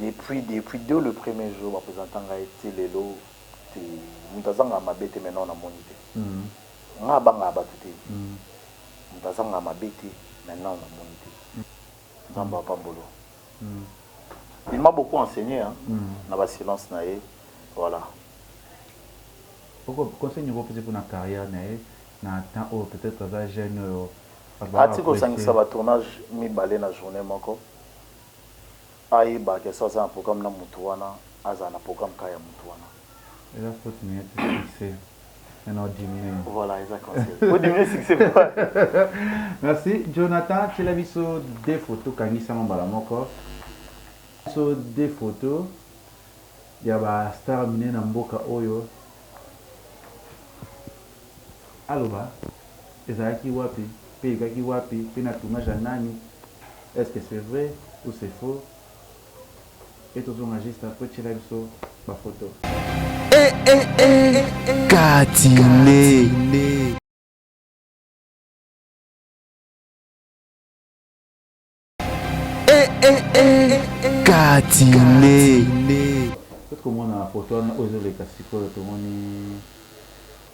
depuis dès le premier jour baprésenta ngai ti lelo te, moto azangaka mabe te. Maintenant namoni te nga abangaka bato te, moto azangaka mabe te. Maintenant namoni te Nzambe apambolo. Il m'a beaucoup enseigné, hein, na basilence na ye, voilà. Conseil nini okopesa mpona carrière na ye na temps oyo peut-être aza jeune oyo? Ati kosangisa batournage mibale na journée moko, ayebaka so aza na programme na motu wana, azala na programme kaka ya motu wana. Eza faute na ye te, succès nana odiminuer. Voilà, eza conseil odiminuer succès. Merci Jonathan. Tiela biso deux photos, kangisama mbala moko biso deux photos ya bastar minene na mboka oyo. Aloba ezalaki wapi mpe elekaki wapi mpe na tournage ya nani, est ce que c'est vrai ou c'est faux? Et tozonga juste après, tiela biso bafoto. Eh eh eh Katine. Eh eh eh Katine. Peut komona photo wana oyo ezoleka sikoyo, tomoni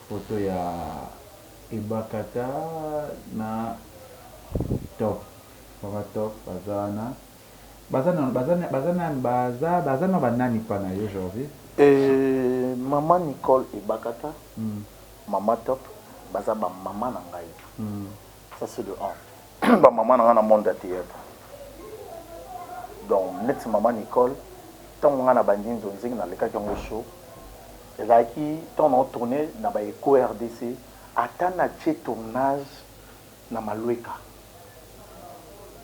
photo ya Ebakata na Top, mama Top. Baza wana, baza na banani mpa na yo, Jorvi? Mama Nicole Ebakata, mama Top, baza bamama na ngai. Ça c'est de un, bamama na ngai na monde ya théâtre. Donc neti mama Nicole, ntango ngai na bandi nzonzingi, nalekaki yango show, ezalaki ntango na otourne na baeko RDC, ata na tie tournage na Malweka,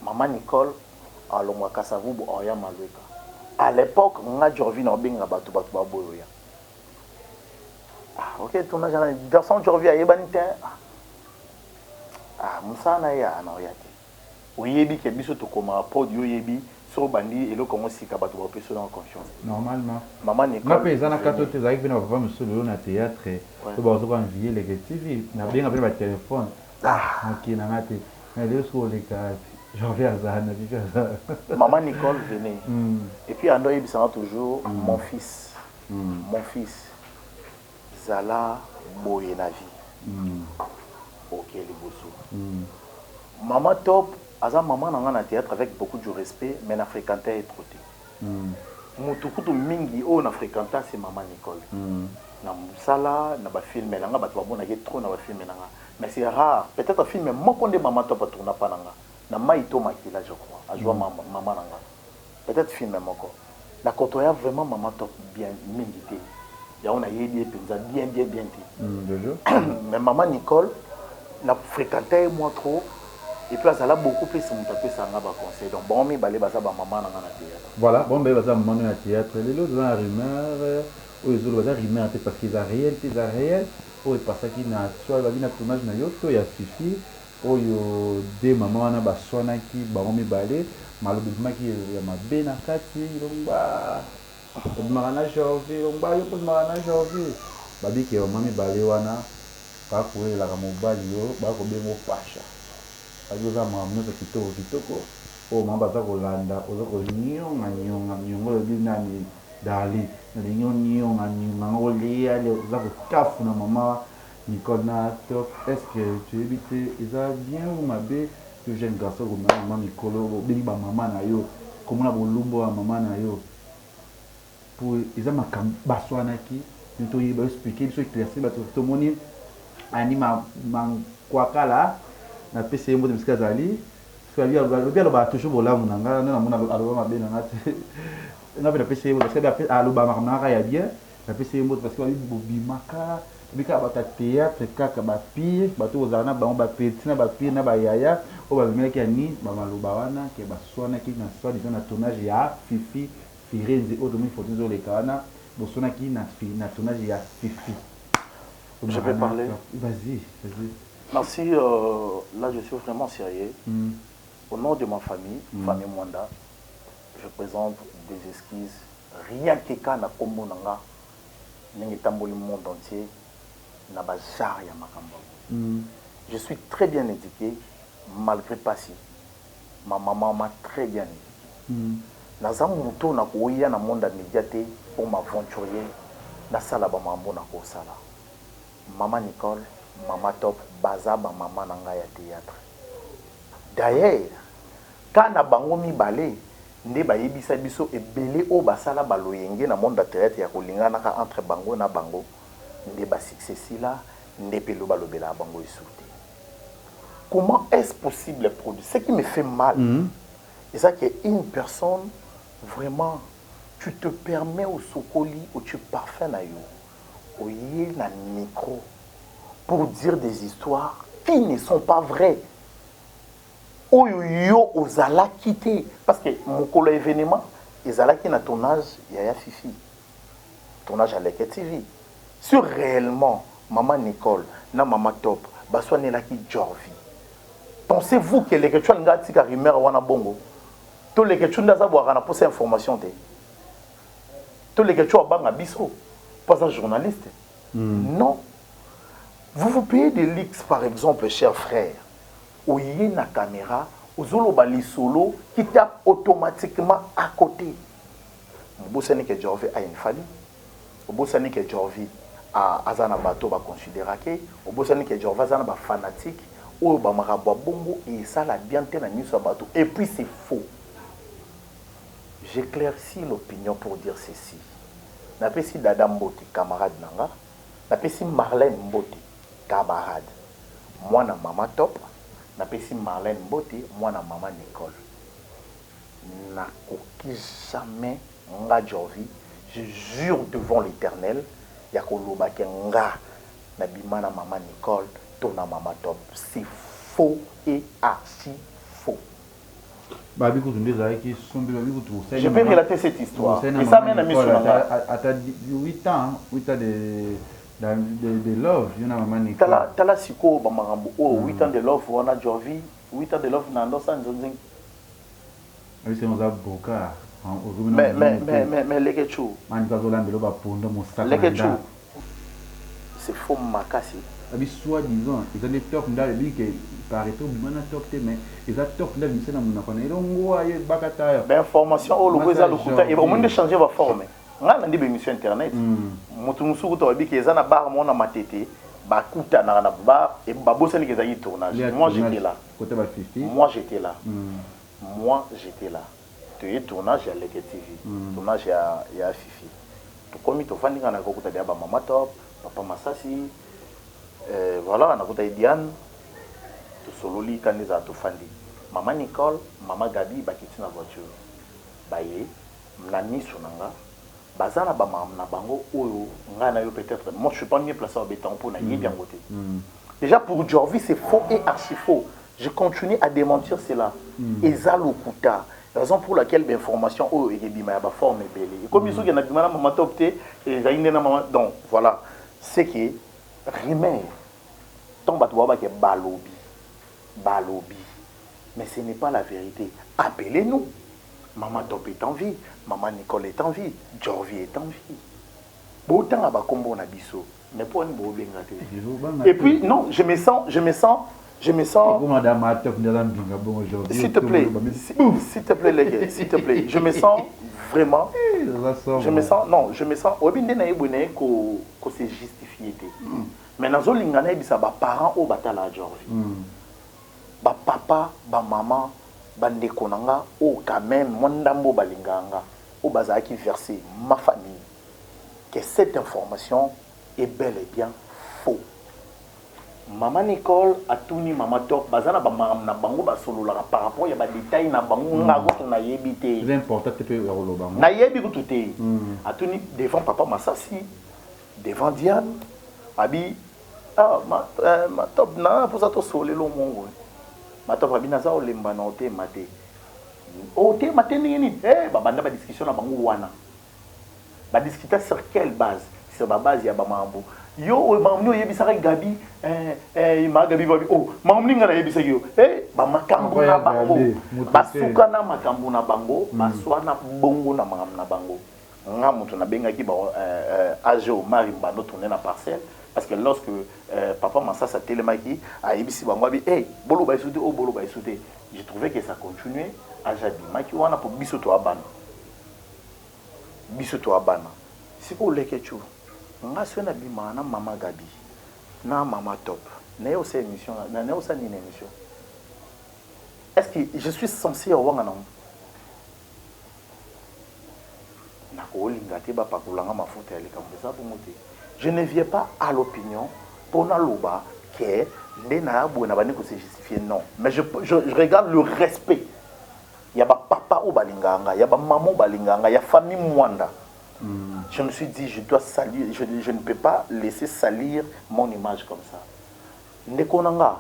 mama Nicole alongwa Kasavubu aoya Malweka. À l'époque nga Jorvi na obenga bato, bato baboyo oya. Ah, ok, tournage na garçon Jorvi ayebani te. Ah, mosala na ye na oya te. Oyebi ke biso tokomaka pod, yo oyebi soki obandi eloko yango sika, bato bapesi yo na confiance. Normalement. Mama Nicole. Nga mpe eza na kati oyo te, ezalaki mpe na bapapa mosusu lelo na théâtre oyo bazoka envie Leke TV, nabenga mpe na batelefone mokili na nga te, mais lelo soki oleka Janvier aza na Vivi aza. Mama Nicole venait et puis ando ayebisanga toujours: "Mon fils, mon fils, zala boye na vie, ok liboso." Mama Top aza mama na nga na théâtre, avec beaucoup de respect, mais na fréquenté ye trop te. Motu kutu mingi oyo na fréquenta, c'est mama Nicole na mosala na bafilme na nga. Bato bamonaki trop na bafilme na nga, mais c'est rare. Peut-être film moko nde mama Top atourna pa na nga, na Mai to Makila, je crois, ajoua mama na nga. Peut-être film moko na kotoya vraiment mama Top bien mingi te, yango nayebi ye mpenza bien bien bien te. Mais mama Nicole na fréquenté ye moi trop, et puis azala beaucoup plus moto apesaka nga baconseil. Donc bango mibale baza bamama na nga na théâtre. Voilà, bon, mibale baza mama na théâtre. Lelo toza na rumeur oyo ezoloba, eza rumeur te parce que eza réel te, eza réel, oyo epasaki na soit babi na tournage na yo to ya Fifi. Oyo de mama wana baswanaki bango mibale, maloba ebimaki ya mabe na kati, longwa obimaka na Jorvie, longwa yo pe obimaka na Jorvie. Babi ke mama mibale wana ba kowelelaka mobali yo ba kobenga yo pasha. Babi oza makambo nionso kitoko kitoko oyo mama baza kolanda oza konionga nionga nionga olobi nani Darly nalingi onionga nionga nga olia lia oza kotafuna mama Nicole na top est ce que toyebi te eza bien ou mabe yo jeune garçon komema mama mikolo obengi ba mama na yo komona bolumbu ya mama na yo po eza makambo baswanaki toyeba explique biso eclaircir bato tomoni ani mankwakala napesi ye mbote bisika azali alobi alobaka toujours bolamu na nga nde namona aloba mabe na nga te nga mpe napesi ye mbote parce que aloba makambo na nga kaka ya bien. Napesi ye mbote parce que babi bobimaka babi kaka bato ya théâtre kaka ba pire bato kozala na bango ba petit na ba pire na ba yaya oyo babimelaki ya ni ba maloba wana ke baswanaki na soit disant na tournage ya Fifi Firenze oyo tomoni photo ezoleka wana boswanaki na, na tournage ya Fifi. Je peux parler? Vas-y, vas-y. Merci, là je suis vraiment sérieux. Au nom de ma famille, famille Mwanda, je présente des excuses Rien que kaka na kombo na nga ndenge etamboli monde entier na ba genre ya makambo ya boye. Je suis très bien eduque malgre pasi ma maman m'a très bien eduque. Naza mutu oyo nakoya na monde ya media te pour m'aventurier nasala ba makambo oyo nakosala. Maman Nicole, maman Top baza ba maman na nga ya theatre. D'ailleurs Cas na bango mibale nde bayebisa biso ebele oyo basala ba loyenge na monde ya theatre ya kolinganaka entre bango na bango nde ba succès esila nde pe lelo balobelaka bango lisusu te. Comment est-ce possible produit ce qui me fait mal eza que une personne vraiment tu te permets osokoli otie parfum na yo oye na micro pour dire des histoires qui ne sont pas vraies. Oyo yo ozalaki te parce que mokolo ya evenement ezalaki na tournage ya ya fifi tournage ya leke TV sur reellement maman Nicole na maman top baswanelaki jorvi pensez vous que leketshou alinga atika rumeur wana bongo to leketshou nde aza bwaka na posa information te to leketshou abanga biso po aza journaliste non vous vous payez des luxe par exemple cher frère Oye na camera ozo loba lisolo qui tape automatiquement à cote. Obosani que Jorvie a une famille? Obosani que Jorvie aza na batu oyo ba consideraka ye? Obosani que Jorvie aza na ba fanatiques oyo ba makambo ya bongo esala bien te na miso ya batu et puis c'est faux. J'eclaircis l'opinion pour dire ceci, napesi Dada mbote camarade na nga, napesi Marlène mbote camarade. Mwana mama top napesi Marlène mbote mwana mama Nicole nakoki jamais nga jorvie je jure devant l'eternel ya koloba ke nga na bima na mama Nicole to na mama top c'est faux et archi faux. Babi kutu nde ezalaki sombi babi kutu osali Je peux relater cette histoire. Eza meme na miso na nga. Ata 8 ans, 8 ans de de, de love yo na mama Nicole. Tala tala sikoyo ba makambo oyo 8 ans de love wana Jorvi 8 ans de love na ndosa nzonzing. Abisi oza boka. Mais mais mais mais mais Leketchou. Mani bazolambela ba pondo mosaka. Leketchou. C'est faux makasi. Abi soit disant eza nde top nde alobi ke paraîtrait obima na top te mais eza top nde abimisa na monoko na ye longwa ye bakata yo. Ba information oyo lokola eza lokuta omoni nde changer ba forme. Ngai nalandi ba emission internet mutu mususu kutu alobi ke eza na bar moko na matete bakutanaka na bar et babosani ke ezalaki tournage. Moi j'etais là. Moi j'etais là. Moi j'etais là. Toye tournage ya Leke TV, tournage ya ya Fifi. Tokomi tofandi ngai nakokuta deja ba mama top, papa Masasi, euh, voilà nakutaki Diane, tosololi kanda ezala tofandi. Mama Nicole, mama Gaby bakiti na voiture. Baye na misu na nga baza na ba makambo na bango oyo nga na yo peut-être moi je suis pas mieux placé obeta yango mpo nayebi yango te. Déjà pour Jorvi c'est faux et archi faux. Je continue à démentir cela. Eza lokuta. Raison pour laquelle ba information oyo ekebima ya ba forme ebele. Ekomi soki na bima na mama top te ezali nde na mama donc voilà c'est que rumeur tant bato babake balobi. Balobi. Mais ce n'est pas la vérité. Appelez-nous. Maman Top est en vie, Maman Nicole est en vie, Jorvi est en vie. Botanga bakombo na biso. Mais pour nini bobenga te? Et puis non, je me sens, je me sens, je me sens. S'il te plaît, s'il te plaît, les gars, s'il te plaît, je me sens vraiment. Je me sens, non, je me sens. Oyebi nde nayebi naye ko ko se justifier te. Mais nazolinga nayebisa ba parents oyo batala Jorvi. Ba papa, ba maman, ba ndeko na nga oyo quand meme mwa ndambo oyo balingaka nga, oyo bazalaki verse ma famille, que cette information est bel et bien faux. Maman Nicole atuni maman Top, baza na ba makambo na bango basololaka par rapport ya ba details na bango, nga kutu nayebi te. Eza important te pe ya koloba yango. Nayebi kutu te. Atuni devant papa Masasi, devant Diane, abi ah ma, eh, ma top na mposa tosolola eloko moko boye. Ma top abi naza kolemba na otema te. Otema te ndenge nini? Eh, babanda ba discussion na bango wana. Ba discuta sur quelle base? Sur ba base ya ba makambo. Yo oyo makambo nini oyebisaka Gabi? Eh, eh, ma Gabi babi oh, makambo nini nga nayebisaki yo? Eh, ba makambo na bango. Basuka na makambo na bango, baswana bongo na makambo na bango. Nga mutu nabengaki bango eh, eh, AG Omari Mbando tourner na parcelle parce que lorsque eh, papa Masasi atelemaki ayebisi bango abi hey, boloba esu te, oh boloba esu te. J'ai trouvé que ça continuait. AG abimaki wana po biso toa bana. Biso toa bana. Sikoyo Leketchou, nga soki nabimaka na mama Gaby na mama Top, naye osala émission, naye osala nini émission? Est-ce que je suis censé owanga nango? Nakolinga te bapakola nga mafuta ya likambo eza bongo te. Je ne viens pas à l'opinion po naloba que nde naya boye nabandi ko se justifier non. Mais je, je, je regarde le respect ya ba papa oyo balingaka nga, ya ba maman oyo balingaka nga, ya famille Mwanda. Je me suis dit je dois salir, je, je ne peux pas laisser salir mon image comme ça. Ndeko na nga,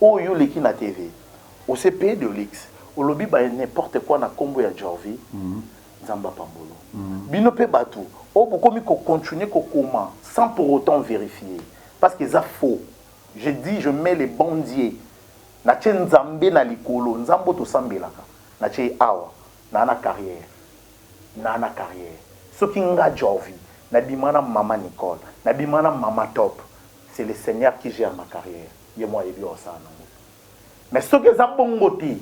oyo oleki na TV, o se payer de luxe, olobi ba n'importe quoi na kombo ya Jorvi, Nzambe apambolo. Bino pe batu oyo bokomi ko continuer ko koma sans pour autant verifier parce que eza faux. Je dis je mets les bons dieux natie Nzambe na likolo, Nzambe oyo tosambelaka natie ye awa, naa na carrière, naa na carrière. Soki nga Jorvi nabima na mama Nicole, nabima na mama Top, c'est le Seigneur qui gère ma carrière, ye moko ayebi oyo asala nango. Mais soki eza bongo te,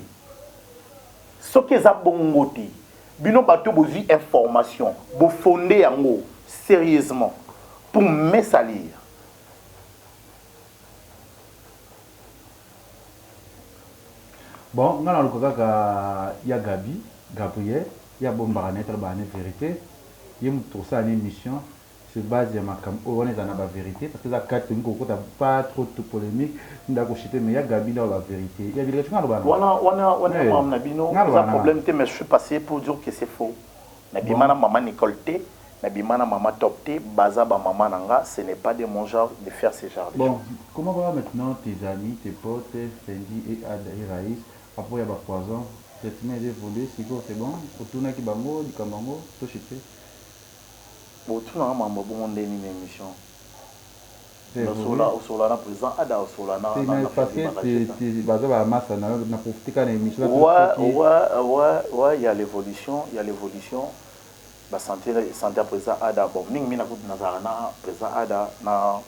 soki eza bongo te, bino bato bozui information, bo fonder yango serieusement pour me salir. Bon, nga naluka kaka ya Gaby, Gabriel, ye abombaka naye te alobaka ne verite, ye mutu tokosala ne emission sur base ya makambo oyo wana ezala na ba verite parce que eza kati tolingi kokota pas trop to polemique nda ko chute mais ya Gaby nda ba verite ya bileka nga aloba wana wana wana makambo na bino eza problème te mais je suis passé pour dire que c'est faux. Na bima na maman Nicole te, na bima na maman Top te, baza ba maman na nga, ce n'est pas de mon genre de faire ce genre de Bon, choses. comment va maintenant tes amis, tes potes, Fendi et Ada et Raïs, après ya ba poison, traitement eza évoluer, sikoyo c'est bon, otunaki bango likambo yango, to chute? Botuna nga mambo ya bongo nde nini emission? Osola osola na president Ada osola na na na parce que baza ba masa na yo na profiter kaka na emission Ouais ouais ouais ouais il y a l'évolution, il y a l'évolution. Ba santé santé ya president Ada bon mingi mingi nakutu nazalaka na president Ada na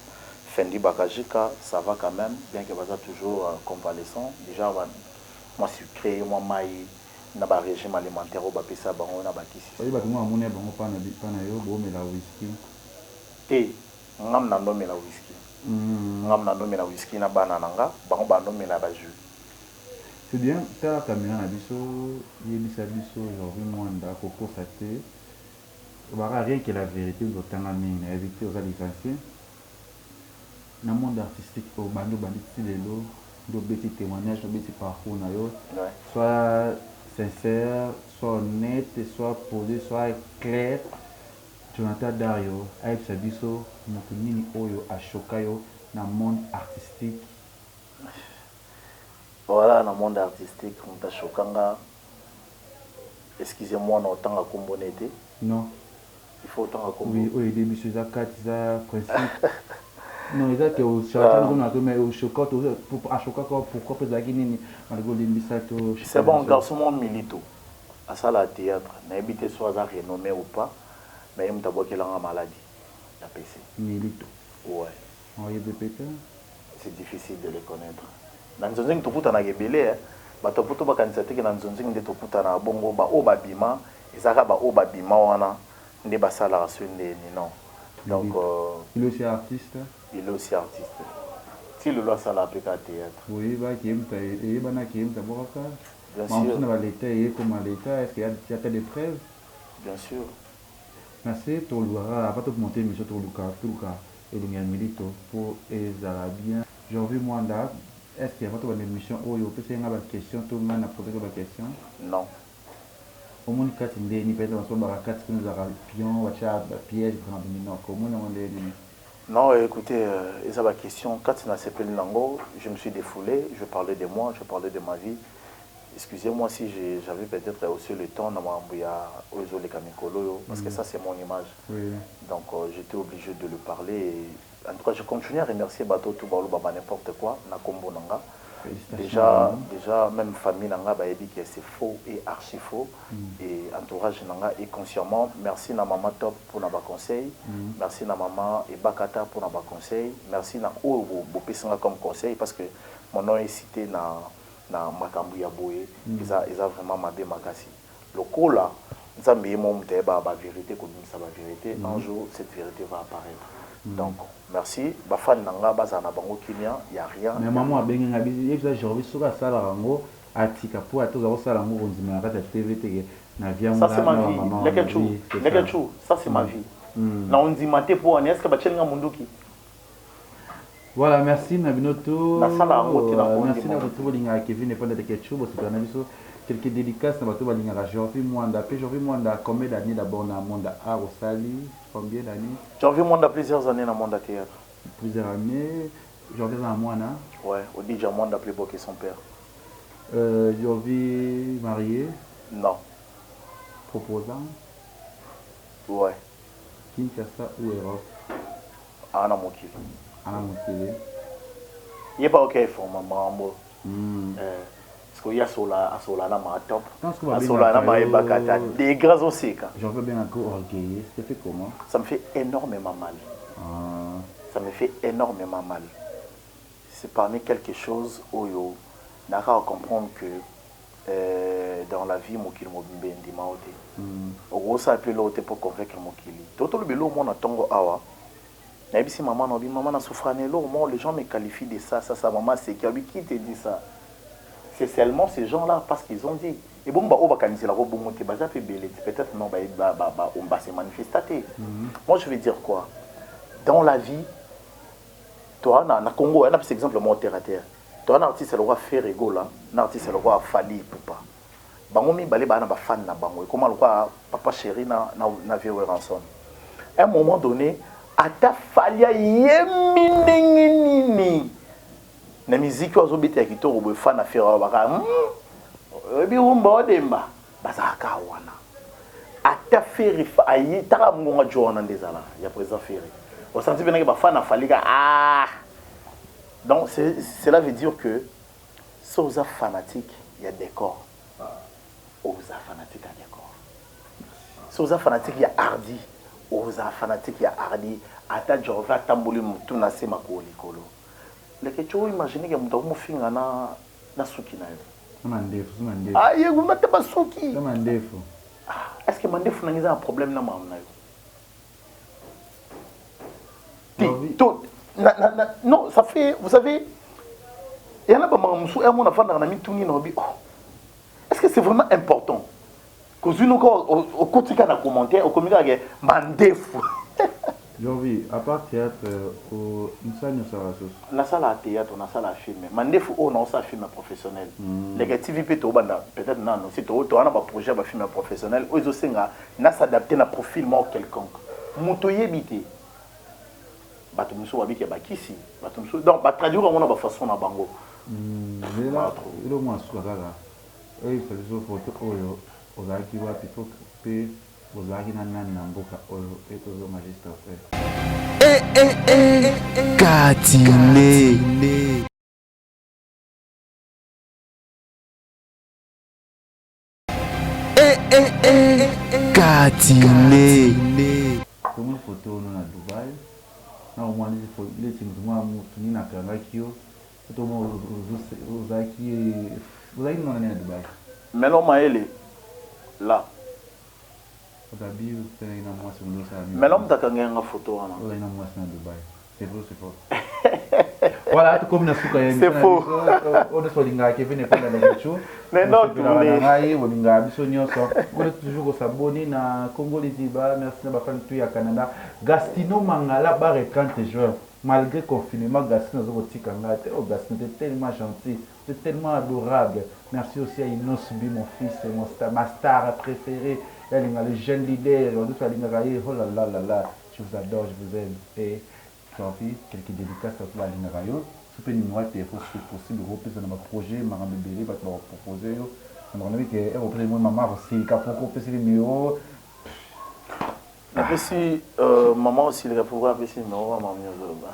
Fendi Bakajika ça va quand même bien que baza toujours convalescent déjà ba mwa sucre mwa mayi na ba regime alimentaire oyo bapesa bango na ba kisi. Oyebi batu ngo namona bango pa na yo bomela whisky. Te nga nando mela whisky nga nando mela whisky na bana na nga bango bando mela ba jus. C'est bien tala camera na biso yebisa biso jorvie muanda kokosa te olobaka rien que la verite otanga mingi nayebi te oza licencie na monde artistique oyo banda obandi ti lelo nde obeti témoignage obeti parcours na yo soit sincère soit honnête soit posé soit clair Jonathan Dario ayebisa biso mutu nini oyo a choka yo na monde artistique. Voilà na monde artistique mutu a choka nga excusez moi na otanga kombo ne te. Non. Il faut otanga kombo. Oui oyo aide biso eza kati eza principe. Non, eza ke ochoka mais ochoka achokaka pourquoi mpe ezalaki nini malgré olimbisa to? C'est bon, garçon mo Milito asala théâtre, nayebi te so aza renommé ou pas, mais ye moto abwakelanga maladie ya PC. Milito? Ouais. Oyebi pe te? C'est difficile de le connaître. Na nzonzingi tokutanaka ebele, bato ya poto bakanisa teke na nzonzingi nde tokutana bongo. Baoyo babima, ezalaka baoyo babima wana nde basalaka so ndeni, non. Donc il est aussi artiste. Il est aussi artiste, ti lelo asalaka mpe kaka théâtre. Oyebaki ye moto, eyebanaki ye moto abwakaka? Bien sûr. Na baleta eye koma leta, est ce que y a des preuves? Bien sûr. Na se tolukaka avant tomonte émission, toluka toluka elongi ya Milito mpo ezala bien. Jorvi Mwanda, est ce que avant tobanda émission oyo, opesaki nga baquestion to ngai na posaki baquestion? Non. Omoni kati ndeni? Peut-être baso baka kati kuna ezalaka pion, batia bapiège na minoko, omoni yango ndenge nini? Non, écoutez, eza baquestion kati na sepeli nango. Je me suis défoulé, je parlais de moi, je parlais de ma vie. Excusez-moi si j'avais peut-être aussi le temps na makambo ya oyo ezoleka mikolo oyo, parce que ça, c'est mon image. Donc j'étais obligé de le parler et, en tout cas, je continue à remercier bato tout baloba ba n'importe quoi na kombo na nga. Déjà, déjà même famille na nga bayebi que c'est faux et archi faux et entourage na nga et consciemment, merci na mama Top pour na ba conseil, merci na mama Ebakata pour na ba conseil, merci na oyo bopesi nga comme conseil, parce que mon nom est cité na makambo ya boye. Eza vraiment mabe makasi. Lokola Nzambe ye mo moto ayeba bavérité, kobimisa bavérité, un jour cette vérité va apparaître. Donc merci, bafani na nga bazala na bango kimia, ya rien. Mais mama abengi nga, yebisa Jorvi soki asalaka yango atika, po ata oza kosala yango kondima na kati ya TV teke na vie. Ça, c'est ma vie, Leketchou. Leketchou, ça, c'est ma vie. Na ondima te po wana est ce que batieli nga munduki? Voilà, merci na bino to. Nasala yango te na Merci na bato bolingaka Kevin Epanda Leketchou, bosepela na biso. Quelques dédicaces na bato balingaka Jorvi Mwanda. Mpe Jorvi Mwanda, combien d'années d'abord na monde art osali? Combien d'années? Jorvi Mwanda, plusieurs années na monde ya théâtre. Plusieurs années. Jorvi aza na mwana? Ouais, Odija Mwanda, plus beau que son père. Jorvi, marié? Non. Proposant? Ouais. Kinshasa ou Europe? Aa na mokili. Ana mokili. Ye pa oke forma makambo. Parce que ye asola na ma top, asola na mayebaka ta degré azoseka. Jorvi abengaka orgueilleux, ça fait comment? Ça me fait énormément mal. Ah. Ça me fait énormément mal. C'est parmi quelque chose oyo naka comprendre que dans la vie, mokili mobimba endima o te. Okosala mpe eloko te mpo convaincre mokili. To toloba eloko mona ntongo awa, nayebisi mama na obi: mama, na souffra na eloko moko, les gens me qualifient de ça, ça, ça. Mama aseki, abi: qui te dit ça? C'est seulement ces gens là parce qu'ils ont dit. Ebongo baoyo bakaniselaka bongo te, baza mpe ebele. Peut-être non, base manifesta te. Moi, je vais dire quoi? Dans la vie, toi na Congo, na pesa exemple moko terre à terre. Toa na artiste lokola Ferre Gola, na artiste lokola Fally Ipupa. Bango mibale baa na bafan na bango, ekoma lokola Papa Chéri na vieux Werrason. À un moment donné, ata Fally ayembi ndenge nini na miziki oyo azobeta ya kitoko boye, fan na Ferre oyo baka oyebi rumba odemba, bazalaka wana. Ata Ferre aye taka ngonga jo wana nde ezala ya président Ferre, osanti mpenaki bafan na Fally ka. Ah, donc cela veut dire que so oza fanatique ya décor, oza fanatique ya décor. So oza fanatique ya Hardy, oza fanatique ya Hardy. Ata Jorve atamboli motu na se makolo likolo, leke tio, imagine ke moto akomofinga na suki na yo. Mandefu, mandefu. Aye kuna te, basuki. Mandefu. Est ce que mandefu nanga eza na problème na makambo na yo te? To na, non, ça fait, vous savez, yana bamaka mosusu emo nafandaka na mituni na obi: oh, est ce que c'est vraiment important kozwi noko okotika na commentaire, okomi kaka ke mandefu? Jorvi, à part théâtre, mosala nyonso ya basusu? Nasala théâtre, nasala film. Mandefu oyo, naosala film professionnel. Leke TV mpe tobanda peut-être nano si towana baprojet ya bafilm ya professionnel oyo ezosenga nas'adapte na profil moko quelconque. Moto oyebi te, bato mosusu babiki ya bakisi, bato mosusu donc batraduire yango na bafaçon na bango. Elo mwa suka kaka, oyebisa biso foto oyo ozalaki wapi mpe. Bozalaki na nani na mboka oyo et tozonga juste après. Eh eh eh Katine. Eh eh eh Katine. Tomoni photo ono na Dubai na omwa neti moto mwa motu nini akangaki yo ozalaki ozalaki nona nini na Dubai? Melon Mayele la. Gabi osalaki na mwasi olingi osala nini? Melon moto akangaki nga photo wana. Ozalaki na mwasi na Dubai. C'est vrai ou c'est faux? Voilà, tokomi na suka ya C'est faux. oyo nyonso olingaka Kevin Epanda Leketchou. Mais non, Osepelaka na ngai, olingaka biso nyonso. Okoni toujours kosabonner na Congo Liziba. Merci na bafani tout ya Canada. Gastino Mangala bar et 30 juin. Malgré confinement, Gastino azo kotika ngai te. Oh Gastino, t'es tellement gentil. T'es tellement adorable. Merci aussi à Innoss'B, mon fils, mon star, ma star préférée. Yalinga, le jeune leader. Oh là là là là. Je vous adore, je vous aime. Et Jorvi, quelques dédicaces à toi, Alingaka yo. Sope numéro ya téléphone, si possible, opesa na ba projet, makambo ebele, bato ba proposer yo. Na makambo ke, eh, opesa moi mama osilika pourquoi opesa numéro. Napesi maman osilika pourquoi napesi numéro wa mama nyozoloba.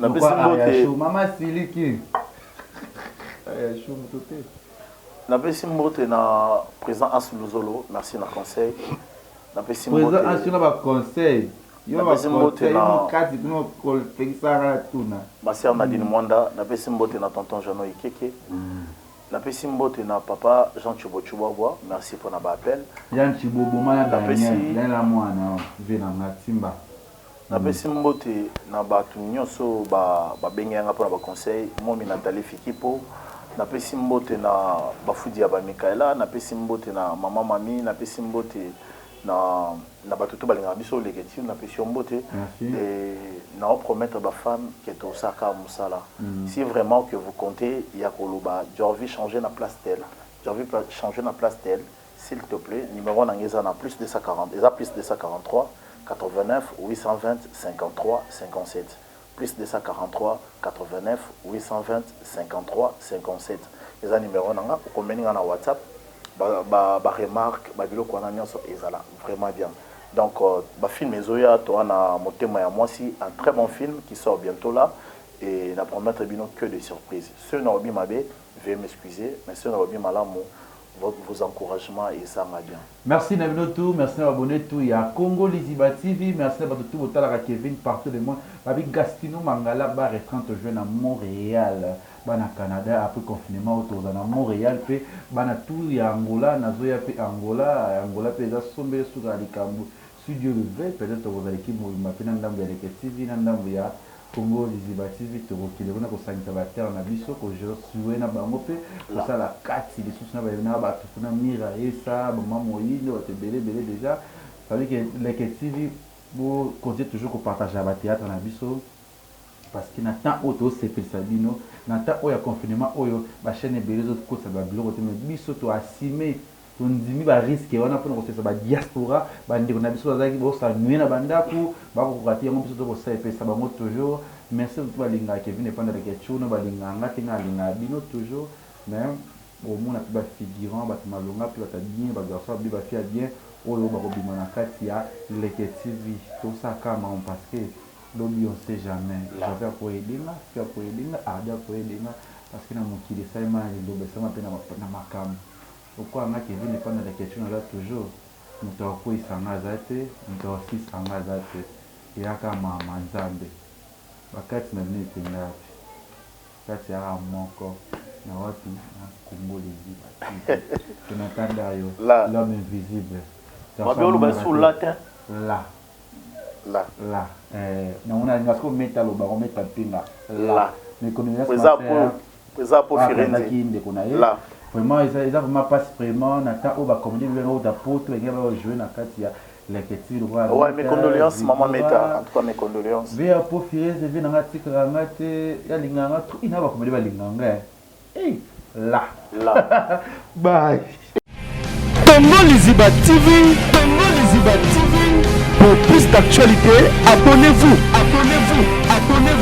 Napesi mbote. Mama siliki. Ayashu moto te. Napesi mbote na président As Luzolo, merci na conseil. Napesi mbote. Président As na ba conseil. Yo ba Napesi mbote conseil na mo kati kuna kolpekisaka tuna. Ma sœur Nadine Mwanda, napesi mbote na tonton Jeannot Ikeke. Napesi mbote na papa Jean Tshibo Tshibwabwa, merci pour na ba appel. Jean Tshibo boma na Napesi Daniel, Daniel na mwana vie na nga timba. Napesi mbote na bato nyonso ba babengi nga mpona ba conseil, momi Nathalie Fikipo. Napesi mbote na bafudi ya ba Michaela, napesi mbote na mama Mami, napesi mbote na na bato to balingaka biso Leketchou, napesi yo mbote. Merci. Et na promettre ba femme que tosaka mosala. Si vraiment que vous comptez ya koloba Jorvi changer na place telle, Jorvi changer na place telle, s'il te plaît, numéro na eza na plus 240, eza plus 243 89 820 53 57. Plus 243 89 820 53 57. Eza numéro na nga, okomeni nga na WhatsApp, ba ba, ba remarque, ba biloko wana nyonso ezala vraiment bien. Donc ba film ezoya toa na motema ya mwasi, un très bon film qui sort bientôt là et na promettre bino que des surprises. Ceux na obi mabe, veuillez m'excuser, mais ceux na obi malamu, vos encouragements et ça va bien. Merci na bino tout, merci na abonné tout ya Congo Liziba TV, merci na bato tout botalaka Kevin partout le monde. Babi Gastino Mangala bar et 30 juin na Montréal, bana Canada après confinement otoza na Montréal pe bana tout ya Angola nazoya pe Angola, Angola pe eza sombe suka likambo. Si Dieu le veut, peut-être tokozala équipe mobimba pe na ndambo ya Leke TV na ndambo ya Congo Liziba TV tokokende kuna kosangisa ba terre na biso kojouer na bango mpe kosala kati lisusu na na bato kuna Mira Esa mama Moyindo bato ebele ebele déjà. Ça veut dire que Leke TV bo continuer toujours kopartager ba théâtre na biso parce que na temps oyo tosepelisa bino na temps oyo ya confinement oyo ba chaîne ebele ezokotisa ba biloko te mais biso to assumer tondimi ba risque wana mpona koselisa ba diaspora bandeko na biso bazalaki bosanuye na bandako bakokoka te yango biso tokosala epesa bango toujours. Merci to balingaka Kevin Epanda Leketchou no balingaka nga te nga alingaka bino toujours mais omona mpe ba figurant bato malonga mpe bato ya bien ba garçon ya bien ba fille ya bien oyo bakobima na kati ya Leke TV tosaka makambo parce que lobi on sait jamais. Javier akoyede nga fi akoyede nga Ardi akoyede nga parce que na mokili esalema na liloba esalema mpe na makambo lokola nga Kevin Epanda Leketchou naza toujours moto akokweyisa nga aza te moto akosisa nga aza te eyaka mama Nzambe bakati na bino ekenda wapi kati yaka moko na wapi na Congo Liziba TV Jonathan Dayo l'homme invisible Mabe oloba sur latin la la la namona alinga soki ometa loba ometa mpinga la mais condoléances eza po eza po Firenze ndeko na ye vraiment eza vraiment passe vraiment na temps oyo ba comédien bino oyo poto balingi ba jouer na kati ya Leke TV lokola Ouais, mes condoléances maman Meta, en tout cas mes condoléances. Vea po Firenze vie nanga tikaka nga te ya linga nga trop ina ba comédien ba linga nga. Hey, la la bye. Congo Liziba TV, Congo Liziba TV. Pour plus d'actualités, abonnez-vous, abonnez-vous, abonnez-vous.